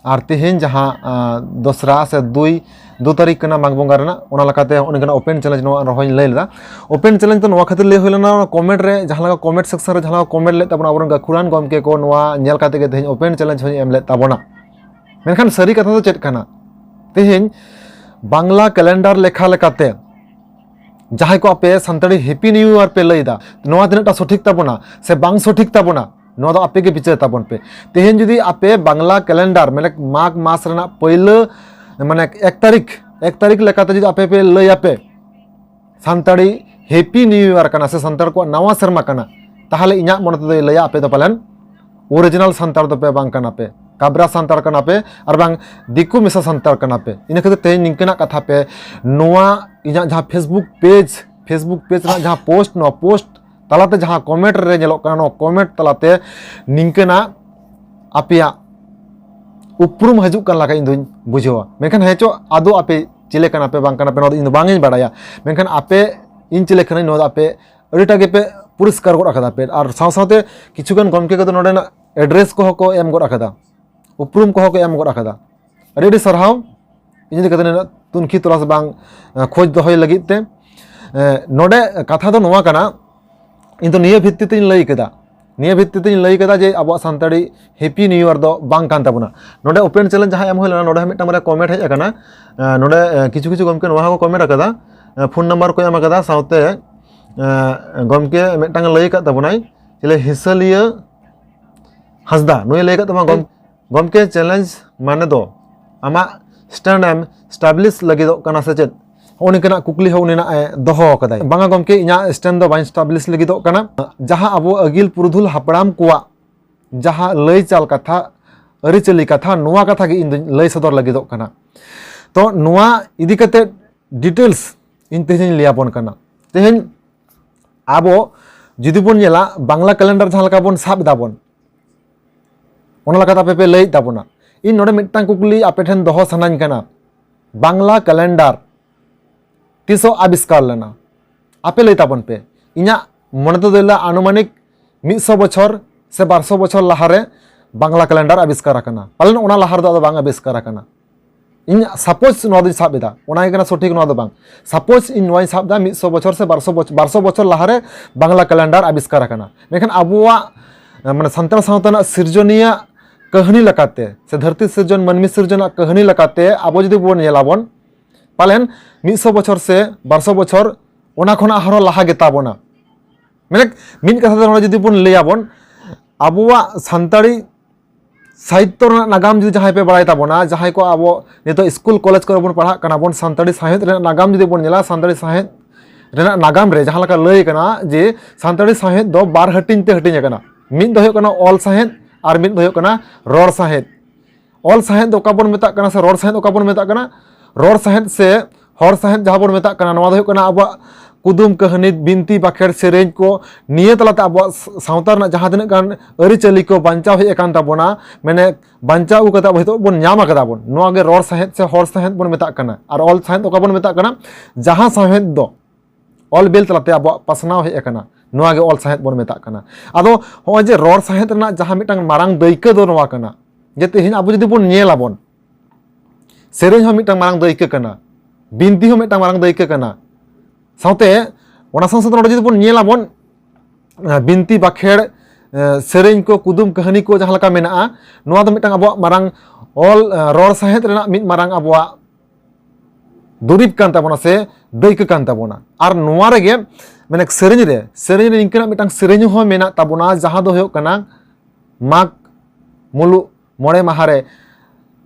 ᱟᱨ ᱛᱮᱦᱮᱧ ᱡᱟᱦᱟᱸ ᱫᱚᱥᱨᱟ ᱥᱮ ᱫᱩᱭ, ᱫᱩ ᱛᱟᱹᱨᱤᱠᱷ ᱠᱟᱱᱟ ᱢᱟᱜᱽ ᱵᱚᱸᱜᱟ ᱨᱮᱱᱟᱜ, ᱚᱱᱟ ᱞᱮᱠᱟᱛᱮ ᱦᱚᱸᱜᱼᱚ ᱱᱤᱝᱠᱟᱱᱟᱜ ᱳᱯᱮᱱ ᱪᱮᱞᱮᱧᱡᱽ ᱱᱚᱣᱟ ᱨᱚᱦᱚᱭᱤᱧ ᱞᱟᱹᱭ ᱞᱮᱫᱟ᱾ ᱳᱯᱮᱱ ᱪᱮᱞᱮᱧᱡᱽ ᱫᱚ ᱱᱚᱣᱟ ᱠᱷᱟᱹᱛᱤᱨ ᱞᱟᱹᱭ ᱦᱩᱭ ᱞᱮᱱᱟ, ᱚᱱᱟ ᱠᱚᱢᱮᱱᱴ ᱨᱮ ᱡᱟᱦᱟᱸ ᱞᱮᱠᱟ ᱠᱚᱢᱮᱱᱴ ᱥᱮᱠᱥᱚᱱ ᱨᱮ ᱡᱟᱦᱟᱸ ᱞᱮᱠᱟ ᱠᱚᱢᱮᱱᱴ ᱞᱮᱫ ᱛᱟᱵᱚᱱᱟ ᱟᱵᱚᱨᱮᱱ ᱜᱟᱹᱠᱷᱩᱲᱟᱱ ᱜᱚᱢᱠᱮ ᱠᱚ, ᱱᱚᱣᱟ ᱧᱮᱞ ᱠᱟᱛᱮ ᱜᱮ ᱛᱮᱦᱮᱧ ᱳᱯᱮᱱ ᱪᱮᱞᱮᱧᱡᱽ ᱦᱚᱸᱧ ᱮᱢ ᱞᱮᱫ ᱛᱟᱵᱚᱱᱟ᱾ ᱢᱮᱱᱠᱷᱟᱱ ᱥᱟᱹᱨᱤ ᱠᱟᱛᱷᱟ ᱫᱚ ᱪᱮᱫ ᱠᱟᱱᱟ? ᱛᱮᱦᱮᱧ ᱵᱟᱝᱞᱟ ᱠᱮᱞᱮᱱᱰᱟᱨ ᱞᱮᱠᱷᱟ ᱞᱮᱠᱟᱛᱮ ᱡᱟᱦᱟᱸᱭ ᱠᱚ ᱟᱯᱮ ᱥᱟᱱᱛᱟᱲᱤ ᱦᱮᱯᱤ ᱱᱤᱭᱩ ᱤᱭᱟᱨ ᱯᱮ ᱞᱟᱹᱭ ᱮᱫᱟ, ᱱᱚᱣᱟ ᱛᱤᱱᱟᱹᱜ ᱴᱟ ᱥᱚᱴᱷᱤᱠ ᱛᱟᱵᱚᱱᱟ ᱥᱮ ᱵᱟᱝ ᱥᱚᱴᱷᱤᱠ ᱛᱟᱵᱚᱱᱟ, ᱱᱚᱣᱟ ᱫᱚ ᱟᱯᱮ ᱜᱮ ᱵᱤᱪᱟᱹᱨ ᱛᱟᱵᱚᱱ ᱯᱮ᱾ ᱛᱮᱦᱮᱧ ᱡᱩᱫᱤ ᱟᱯᱮ ᱵᱟᱝᱞᱟ ᱠᱮᱞᱮᱱᱰᱟᱨ, ᱢᱟᱱᱮ ᱢᱟᱜᱽ ᱢᱟᱥ ᱨᱮᱱᱟᱜ ᱯᱟᱹᱭᱞᱟᱹ, ᱢᱟᱱᱮ ᱮᱠ ᱛᱟᱹᱨᱤᱠᱷ, ᱮᱠ ᱛᱟᱹᱨᱤᱠᱷ ᱞᱮᱠᱟᱛᱮ ᱡᱩᱫᱤ ᱟᱯᱮ ᱯᱮ ᱞᱟᱹᱭ ᱟᱯᱮ, ᱥᱟᱱᱛᱟᱲᱤ ᱦᱮᱯᱤ ᱱᱤᱭᱩ ᱤᱭᱟᱨ ᱠᱟᱱᱟ ᱥᱮ ᱥᱟᱱᱛᱟᱲ ᱠᱚᱣᱟᱜ ᱱᱟᱣᱟ ᱥᱮᱨᱢᱟ ᱠᱟᱱᱟ, ᱛᱟᱦᱚᱞᱮ ᱤᱧᱟᱹᱜ ᱢᱚᱱᱮ ᱛᱮᱫᱚᱭ ᱞᱟᱹᱭᱟ ᱟᱯᱮ ᱫᱚ ᱯᱟᱞᱮᱱ ᱚᱨᱤᱡᱤᱱᱟᱞ ᱥᱟᱱᱛᱟᱲ ᱫᱚᱯᱮ ᱵᱟᱝ ᱠᱟᱱᱟ ᱯᱮ, ᱠᱟᱵᱽᱨᱟ ᱥᱟᱱᱛᱟᱲ ᱠᱟᱱᱟ ᱯᱮ, ᱟᱨ ᱵᱟᱝ ᱫᱤᱠᱩ ᱢᱮᱥᱟ ᱥᱟᱱᱛᱟᱲ ᱠᱟᱱᱟ ᱯᱮ᱾ ᱤᱱᱟᱹ ᱠᱷᱟᱹᱛᱤᱨ ᱛᱮᱦᱮᱧ ᱱᱤᱝᱠᱟᱹᱱᱟᱜ ᱠᱟᱛᱷᱟ ᱯᱮ, ᱱᱚᱣᱟ ᱤᱧᱟᱹᱜ ᱡᱟᱦᱟᱸ Facebook page, Facebook page ᱨᱮᱱᱟᱜ ᱡᱟᱦᱟᱸ post, ᱱᱚᱣᱟ post ᱛᱟᱞᱟᱛᱮ ᱡᱟᱦᱟᱸ comment ᱨᱮ ᱧᱮᱞᱚᱜ ᱠᱟᱱᱟ, ᱱᱚᱣᱟ comment ᱛᱟᱞᱟᱛᱮ ᱱᱤᱝᱠᱟᱹᱱᱟᱜ ᱟᱯᱮᱭᱟᱜ ᱩᱯᱨᱩᱢ ᱦᱤᱡᱩᱜ ᱠᱟᱱ ᱞᱮᱠᱟ ᱤᱧ ᱫᱩᱧ ᱵᱩᱡᱷᱟᱹᱣᱟ᱾ ᱢᱮᱱᱠᱷᱟᱱ ᱦᱮᱸ ᱪᱚ, ᱟᱫᱚ ᱟᱯᱮ ᱪᱤᱞᱮ ᱠᱟᱱᱟ ᱯᱮ ᱵᱟᱝ ᱠᱟᱱᱟ ᱯᱮ, ᱱᱚᱣᱟ ᱫᱚ ᱤᱧ ᱫᱚ ᱵᱟᱝ ᱤᱧ ᱵᱟᱲᱟᱭᱟ᱾ ᱢᱮᱱᱠᱷᱟᱱ ᱟᱯᱮ ᱤᱧ ᱪᱤᱞᱮ ᱠᱟᱱᱟᱧ, ᱱᱚᱣᱟ ᱫᱚ ᱟᱯᱮ ᱟᱹᱰᱤᱴᱟ ᱜᱮᱯᱮ ᱯᱚᱨᱤᱥᱠᱟᱨ ᱜᱚᱫ ᱟᱠᱟᱫᱟ ᱯᱮ᱾ ᱟᱨ ᱥᱟᱶ ᱥᱟᱶᱛᱮ ᱠᱤᱪᱷᱩᱜᱟᱱ ᱜᱚᱢᱠᱮ ᱠᱚᱫᱚ ᱱᱚᱰᱮᱱᱟᱜ address ᱠᱚᱦᱚᱸ ᱠᱚ ᱮᱢ ᱜᱚᱫ ᱟᱠᱟᱫᱟ, ᱩᱯᱨᱩᱢ ᱠᱚᱦᱚᱸ ᱠᱚ ᱮᱢ ᱜᱚᱫ ᱟᱠᱟᱫᱟ᱾ ᱟᱹᱰᱤ ᱟᱹᱰᱤ ᱥᱟᱨᱦᱟᱣ ᱤᱧ ᱤᱫᱤ ᱠᱟᱛᱮ ᱱᱤᱱᱟᱹᱜ ᱛᱩᱱᱠᱷᱤ ᱛᱚᱞᱟᱥ ᱵᱟᱝ, ᱮ, ᱠᱷᱚᱡᱽ ᱫᱚᱦᱚᱭ ᱞᱟᱹᱜᱤᱫ ᱛᱮ᱾ ᱮ, ᱱᱚᱰᱮ ᱠᱟᱛᱷᱟ ᱫᱚ ᱱᱚᱣᱟ ᱠᱟᱱᱟ, ᱤᱧ ᱫᱚ ᱱᱤᱭᱟᱹ ᱵᱷᱤᱛᱛᱤ ᱛᱮᱧ ᱞᱟᱹᱭ ᱠᱮᱫᱟ, ᱱᱤᱭᱟᱹ ᱵᱷᱤᱛᱛᱤ ᱛᱮᱧ ᱞᱟᱹᱭ ᱠᱮᱫᱟ ᱡᱮ ᱟᱵᱚᱣᱟᱜ ᱥᱟᱱᱛᱟᱲᱤ ᱦᱮᱯᱤ ᱱᱤᱭᱩ ᱤᱭᱟᱨ ᱫᱚ ᱵᱟᱝ ᱠᱟᱱ ᱛᱟᱵᱚᱱᱟ᱾ ᱱᱚᱰᱮ open challenge ᱡᱟᱦᱟᱸ ᱮᱢ ᱦᱩᱭ ᱞᱮᱱᱟ, ᱱᱚᱰᱮ ᱦᱚᱸ ᱢᱤᱫᱴᱟᱝ ᱵᱟᱨᱭᱟ comment ᱦᱮᱡ ᱟᱠᱟᱱᱟ᱾ ᱮ, ᱱᱚᱰᱮ, ᱮ, ᱠᱤᱪᱷᱩ ᱠᱤᱪᱷᱩ ᱜᱚᱢᱠᱮ ᱱᱚᱣᱟ ᱦᱚᱸᱠᱚ comment ᱟᱠᱟᱫᱟ, ᱮ, phone number ᱠᱚ ᱮᱢ ᱟᱠᱟᱫᱟ, ᱥᱟᱶᱛᱮ, ᱮ, ᱜᱚᱢᱠᱮ ᱢᱤᱫᱴᱟᱝ ᱞᱟᱹᱭ ᱟᱠᱟᱫ ᱛᱟᱵᱚᱱᱟᱭ, ᱪᱮᱞᱮ ᱦᱤᱥᱟᱹᱞᱤᱭᱟᱹ ᱦᱟᱸᱥᱫᱟ ᱱᱩᱭ ᱞᱟᱹᱭ ᱟᱠᱟᱫ ᱛᱟᱵᱚᱱᱟ, ᱜᱚᱢ-, ᱜᱚᱢᱠᱮ, challenge ᱢᱟᱱᱮ ᱫᱚ ᱟᱢᱟᱜ stand ᱮᱢ establish ᱞᱟᱹᱜᱤᱫᱚᱜ ᱠᱟᱱᱟ ᱥᱮ ᱪᱮᱫ? ᱦᱚᱸᱜᱼᱚ ᱱᱤᱝᱠᱟᱱᱟᱜ ᱠᱩᱠᱞᱤ ᱦᱚᱸ ᱩᱱᱤ ᱱᱟᱜ ᱮ ᱫᱚᱦᱚ ᱟᱠᱟᱫᱟᱭ᱾ ᱵᱟᱝᱟ ᱜᱚᱢᱠᱮ, ᱤᱧᱟᱹᱜ stand ᱫᱚ ᱵᱟᱹᱧ establish ᱞᱟᱹᱜᱤᱫᱚᱜ ᱠᱟᱱᱟ᱾ ᱡᱟᱦᱟᱸ ᱟᱵᱚ ᱟᱹᱜᱤᱞ ᱯᱩᱨᱩᱫᱷᱩᱞ ᱦᱟᱯᱲᱟᱢ ᱠᱚᱣᱟᱜ ᱡᱟᱦᱟᱸ ᱞᱟᱹᱭ ᱪᱟᱞ ᱠᱟᱛᱷᱟ, ᱟᱹᱨᱤᱪᱟᱹᱞᱤ ᱠᱟᱛᱷᱟ, ᱱᱚᱣᱟ ᱠᱟᱛᱷᱟ ᱜᱮ ᱤᱧ ᱫᱚᱧ ᱞᱟᱹᱭ ᱥᱚᱫᱚᱨ ᱞᱟᱹᱜᱤᱫᱚᱜ ᱠᱟᱱᱟ᱾ ᱛᱚ ᱱᱚᱣᱟ ᱤᱫᱤ ᱠᱟᱛᱮ details ᱤᱧ ᱛᱮᱦᱮᱧ ᱤᱧ ᱞᱟᱹᱭ ᱟᱵᱚᱱ ᱠᱟᱱᱟ᱾ ᱛᱮᱦᱮᱧ ᱟᱵᱚ ᱡᱩᱫᱤ ᱵᱚᱱ ᱧᱮᱞᱟ, ᱵᱟᱝᱞᱟ calendar ᱡᱟᱦᱟᱸ ᱞᱮᱠᱟ ᱵᱚᱱ ᱥᱟᱵ ᱮᱫᱟ ᱵᱚᱱ, ᱚᱱᱟ ᱞᱮᱠᱟᱛᱮ ᱟᱯᱮ ᱯᱮ ᱞᱟᱹᱭᱮᱫ ᱛᱟᱵᱚᱱᱟ᱾ ᱤᱧ ᱱᱚᱰᱮ ᱢᱤᱫᱴᱟᱝ ᱠᱩᱠᱞᱤ ᱟᱯᱮ ᱴᱷᱮᱱ ᱫᱚᱦᱚ ᱥᱟᱱᱟᱧ ᱠᱟᱱᱟ, ᱵᱟᱝᱞᱟ calendar ᱛᱤᱥᱚᱜ ᱟᱵᱤᱥᱠᱟᱨ ᱞᱮᱱᱟ? ᱟᱯᱮ ᱞᱟᱹᱭ ᱛᱟᱵᱚᱱ ᱯᱮ᱾ ᱤᱧᱟᱹᱜ ᱢᱚᱱᱮ ᱛᱮᱫᱚ ᱞᱟᱹᱭᱟ ᱟᱱᱩᱢᱟᱱᱤᱠ ᱢᱤᱫ ᱥᱚ ᱵᱚᱪᱷᱚᱨ ᱥᱮ ᱵᱟᱨ ᱥᱚ ᱵᱚᱪᱷᱚᱨ ᱞᱟᱦᱟᱨᱮ ᱵᱟᱝᱞᱟ calendar ᱟᱵᱤᱥᱠᱟᱨ ᱟᱠᱟᱱᱟ, ᱯᱟᱞᱮᱱ ᱚᱱᱟ ᱞᱟᱦᱟ ᱨᱮᱫᱚ ᱟᱫᱚ ᱵᱟᱝ ᱟᱵᱤᱥᱠᱟᱨ ᱟᱠᱟᱱᱟ᱾ ᱤᱧ suppose ᱱᱚᱣᱟ ᱫᱚᱧ ᱥᱟᱵ ᱮᱫᱟ, ᱚᱱᱟ ᱜᱮ ᱠᱟᱱᱟ ᱥᱚᱴᱷᱤᱠ, ᱱᱚᱣᱟ ᱫᱚ ᱵᱟᱝ᱾ Suppose ᱤᱧ ᱱᱚᱣᱟᱧ ᱥᱟᱵ ᱮᱫᱟ, ᱢᱤᱫ ᱥᱚ ᱵᱚᱪᱷᱚᱨ ᱥᱮ ᱵᱟᱨ ᱥᱚ ᱵᱚᱪᱷᱚᱨ, ᱵᱟᱨ ᱥᱚ ᱵᱚᱪᱷᱚᱨ ᱞᱟᱦᱟᱨᱮ ᱵᱟᱝᱞᱟ calendar ᱟᱵᱤᱥᱠᱟᱨ ᱟᱠᱟᱱᱟ᱾ ᱢᱮᱱᱠᱷᱟᱱ ᱟᱵᱚᱣᱟᱜ, ᱮ, ᱢᱟᱱᱮ ᱥᱟᱱᱛᱟᱲ ᱥᱟᱶᱛᱟ ᱨᱮᱱᱟᱜ ᱥᱤᱨᱡᱚᱱᱤᱭᱟᱹ ᱠᱟᱹᱦᱱᱤ ᱞᱮᱠᱟᱛᱮ ᱥᱮ ᱫᱷᱟᱹᱨᱛᱤ ᱥᱤᱨᱡᱚᱱ, ᱢᱟᱹᱱᱢᱤ ᱥᱤᱨᱡᱚᱱᱟᱜ ᱠᱟᱹᱦᱱᱤ ᱞᱮᱠᱟᱛᱮ ᱟᱵᱚ ᱡᱩᱫᱤ ᱵᱚᱱ ᱧᱮᱞᱟᱵᱚᱱ, ᱯᱟᱞᱮᱱ ᱢᱤᱫ ᱥᱚ ᱵᱚᱪᱷᱚᱨ ᱥᱮ ᱵᱟᱨ ᱥᱚ ᱵᱚᱪᱷᱚᱨ ᱚᱱᱟ ᱠᱷᱚᱱᱟᱜ ᱟᱨᱦᱚᱸ ᱞᱟᱦᱟ ᱜᱮᱛᱟ ᱵᱚᱱᱟ᱾ ᱢᱟᱱᱮ ᱢᱤᱫ ᱠᱟᱛᱷᱟ ᱛᱮ ᱱᱚᱰᱮ ᱡᱩᱫᱤ ᱵᱚᱱ ᱞᱟᱹᱭᱟᱵᱚᱱ, ᱟᱵᱚᱣᱟᱜ ᱥᱟᱱᱛᱟᱲᱤ ᱥᱟᱦᱤᱛᱛᱚ ᱨᱮᱱᱟᱜ ᱱᱟᱜᱟᱢ ᱡᱩᱫᱤ ᱡᱟᱦᱟᱸᱭ ᱯᱮ ᱵᱟᱲᱟᱭ ᱛᱟᱵᱚᱱᱟ, ᱡᱟᱦᱟᱸᱭ ᱠᱚ ᱟᱵᱚ ᱱᱤᱛᱚᱜ ᱥᱠᱩᱞ ᱠᱚᱞᱮᱡᱽ ᱠᱚᱨᱮ ᱵᱚᱱ ᱯᱟᱲᱦᱟᱜ ᱠᱟᱱᱟ ᱵᱚᱱ, ᱥᱟᱱᱛᱟᱲᱤ ᱥᱟᱶᱦᱮᱫ ᱨᱮᱱᱟᱜ ᱱᱟᱜᱟᱢ ᱡᱩᱫᱤ ᱵᱚᱱ ᱧᱮᱞᱟ, ᱥᱟᱱᱛᱟᱲᱤ ᱥᱟᱶᱦᱮᱫ ᱨᱮᱱᱟᱜ ᱱᱟᱜᱟᱢ ᱨᱮ ᱡᱟᱦᱟᱸ ᱞᱮᱠᱟ ᱞᱟᱹᱭ ᱠᱟᱱᱟ ᱡᱮ ᱥᱟᱱᱛᱟᱲᱤ ᱥᱟᱶᱦᱮᱫ ᱫᱚ ᱵᱟᱨ ᱦᱟᱹᱴᱤᱧ ᱛᱮ ᱦᱟᱹᱴᱤᱧ ᱟᱠᱟᱱᱟ᱾ ᱢᱤᱫ ᱫᱚ ᱦᱩᱭᱩᱜ ᱠᱟᱱᱟ ᱚᱞ ᱥᱟᱶᱦᱮᱫ ᱟᱨ ᱢᱤᱫ ᱫᱚ ᱦᱩᱭᱩᱜ ᱠᱟᱱᱟ ᱨᱚᱲ ᱥᱟᱶᱦᱮᱫ᱾ ᱚᱞ ᱥᱟᱶᱦᱮᱫ ᱫᱚ ᱚᱠᱟ ᱵᱚᱱ ᱢᱮᱛᱟᱜ ᱠᱟᱱᱟ ᱥᱮ ᱨᱚᱲ ᱥᱟᱶᱦᱮᱫ ᱚᱠᱟ ᱵᱚᱱ ᱢᱮᱛᱟᱜ ᱠᱟᱱᱟ? ᱨᱚᱲ ᱥᱟᱶᱦᱮᱫ ᱥᱮ ᱦᱚᱲ ᱥᱟᱶᱦᱮᱫ ᱡᱟᱦᱟᱸ ᱵᱚᱱ ᱢᱮᱛᱟᱜ ᱠᱟᱱᱟ, ᱱᱚᱣᱟ ᱫᱚ ᱦᱩᱭᱩᱜ ᱠᱟᱱᱟ ᱟᱵᱚᱣᱟᱜ ᱠᱩᱫᱩᱢ, ᱠᱟᱹᱦᱱᱤ, ᱵᱤᱱᱛᱤ, ᱵᱟᱠᱷᱮᱲ, ᱥᱮᱨᱮᱧ ᱠᱚ, ᱱᱤᱭᱟᱹ ᱛᱟᱞᱟᱛᱮ ᱟᱵᱚᱣᱟᱜ ᱥᱟᱶᱛᱟ ᱨᱮᱱᱟᱜ ᱡᱟᱦᱟᱸ ᱛᱤᱱᱟᱹᱜ ᱜᱟᱱ ᱟᱹᱨᱤᱪᱟᱹᱞᱤ ᱠᱚ ᱵᱟᱧᱪᱟᱣ ᱦᱮᱡ ᱟᱠᱟᱱ ᱛᱟᱵᱚᱱᱟ, ᱢᱟᱱᱮ ᱵᱟᱧᱪᱟᱣ ᱟᱹᱜᱩ ᱠᱟᱛᱮ ᱟᱵᱚ ᱱᱤᱛᱚᱜ ᱵᱚᱱ ᱧᱟᱢ ᱟᱠᱟᱫᱟ ᱵᱚᱱ, ᱱᱚᱣᱟ ᱜᱮ ᱨᱚᱲ ᱥᱟᱶᱦᱮᱫ ᱥᱮ ᱦᱚᱲ ᱥᱟᱶᱦᱮᱫ ᱵᱚᱱ ᱢᱮᱛᱟᱜ ᱠᱟᱱᱟ᱾ ᱟᱨ ᱚᱞ ᱥᱟᱶᱦᱮᱫ ᱚᱠᱟ ᱵᱚᱱ ᱢᱮᱛᱟᱜ ᱠᱟᱱᱟ? ᱡᱟᱦᱟᱸ ᱥᱟᱶᱦᱮᱫ ᱫᱚ ᱚᱞ ᱵᱤᱞ ᱛᱟᱞᱟᱛᱮ ᱟᱵᱚᱣᱟᱜ ᱯᱟᱥᱱᱟᱣ ᱦᱮᱡ ᱟᱠᱟᱱᱟ, ᱱᱚᱣᱟ ᱜᱮ ᱚᱞ ᱥᱟᱶᱦᱮᱫ ᱵᱚᱱ ᱢᱮᱛᱟᱜ ᱠᱟᱱᱟ᱾ ᱟᱫᱚ ᱦᱚᱸᱜᱼᱚᱭ ᱡᱮ ᱨᱚᱲ ᱥᱟᱶᱦᱮᱫ ᱨᱮᱱᱟᱜ ᱡᱟᱦᱟᱸ ᱢᱤᱫᱴᱟᱝ ᱢᱟᱨᱟᱝ ᱫᱟᱹᱭᱠᱟᱹ ᱫᱚ ᱱᱚᱣᱟ ᱠᱟᱱᱟ ᱡᱮ ᱛᱮᱦᱮᱧ ᱟᱵᱚ ᱡᱩᱫᱤ ᱵᱚᱱ ᱧᱮᱞ ᱟᱵᱚᱱ, ᱥᱮᱨᱮᱧ ᱦᱚᱸ ᱢᱤᱫᱴᱟᱝ ᱢᱟᱨᱟᱝ ᱫᱟᱹᱭᱠᱟᱹ ᱠᱟᱱᱟ, ᱵᱤᱱᱛᱤ ᱦᱚᱸ ᱢᱤᱫᱴᱟᱝ ᱢᱟᱨᱟᱝ ᱫᱟᱹᱭᱠᱟᱹ ᱠᱟᱱᱟ᱾ ᱥᱟᱶᱛᱮ ᱚᱱᱟ ᱥᱟᱶ ᱥᱟᱶᱛᱮ ᱱᱚᱰᱮ ᱡᱩᱫᱤ ᱵᱚᱱ ᱧᱮᱞ ᱟᱵᱚᱱ, ᱵᱤᱱᱛᱤ ᱵᱟᱠᱷᱮᱲ, ᱥᱮᱨᱮᱧ ᱠᱚ, ᱠᱩᱫᱩᱢ ᱠᱟᱹᱦᱱᱤ ᱠᱚ ᱡᱟᱦᱟᱸ ᱞᱮᱠᱟ ᱢᱮᱱᱟᱜᱼᱟ, ᱱᱚᱣᱟ ᱫᱚ ᱢᱤᱫᱴᱟᱝ ᱟᱵᱚᱣᱟᱜ ᱢᱟᱨᱟᱝ ᱚᱞ, ᱨᱚᱲ ᱥᱟᱶᱦᱮᱫ ᱨᱮᱱᱟᱜ ᱢᱤᱫ ᱢᱟᱨᱟᱝ ᱟᱵᱚᱣᱟᱜ ᱫᱩᱨᱤᱵᱽ ᱠᱟᱱ ᱛᱟᱵᱚᱱᱟ ᱥᱮ ᱫᱟᱹᱭᱠᱟᱹ ᱠᱟᱱ ᱛᱟᱵᱚᱱᱟ᱾ ᱟᱨ ᱱᱚᱣᱟ ᱨᱮᱜᱮ ᱢᱟᱱᱮ ᱥᱮᱨᱮᱧ ᱨᱮ, ᱥᱮᱨᱮᱧ ᱨᱮ ᱱᱤᱝᱠᱟᱹᱱᱟᱜ ᱢᱤᱫᱴᱟᱝ ᱥᱮᱨᱮᱧ ᱦᱚᱸ ᱢᱮᱱᱟᱜ ᱛᱟᱵᱚᱱᱟ, ᱡᱟᱦᱟᱸ ᱫᱚ ᱦᱩᱭᱩᱜ ᱠᱟᱱᱟ ᱢᱟᱜᱽ ᱢᱩᱞᱩᱜ ᱢᱚᱬᱮ ᱢᱟᱦᱟ ᱨᱮ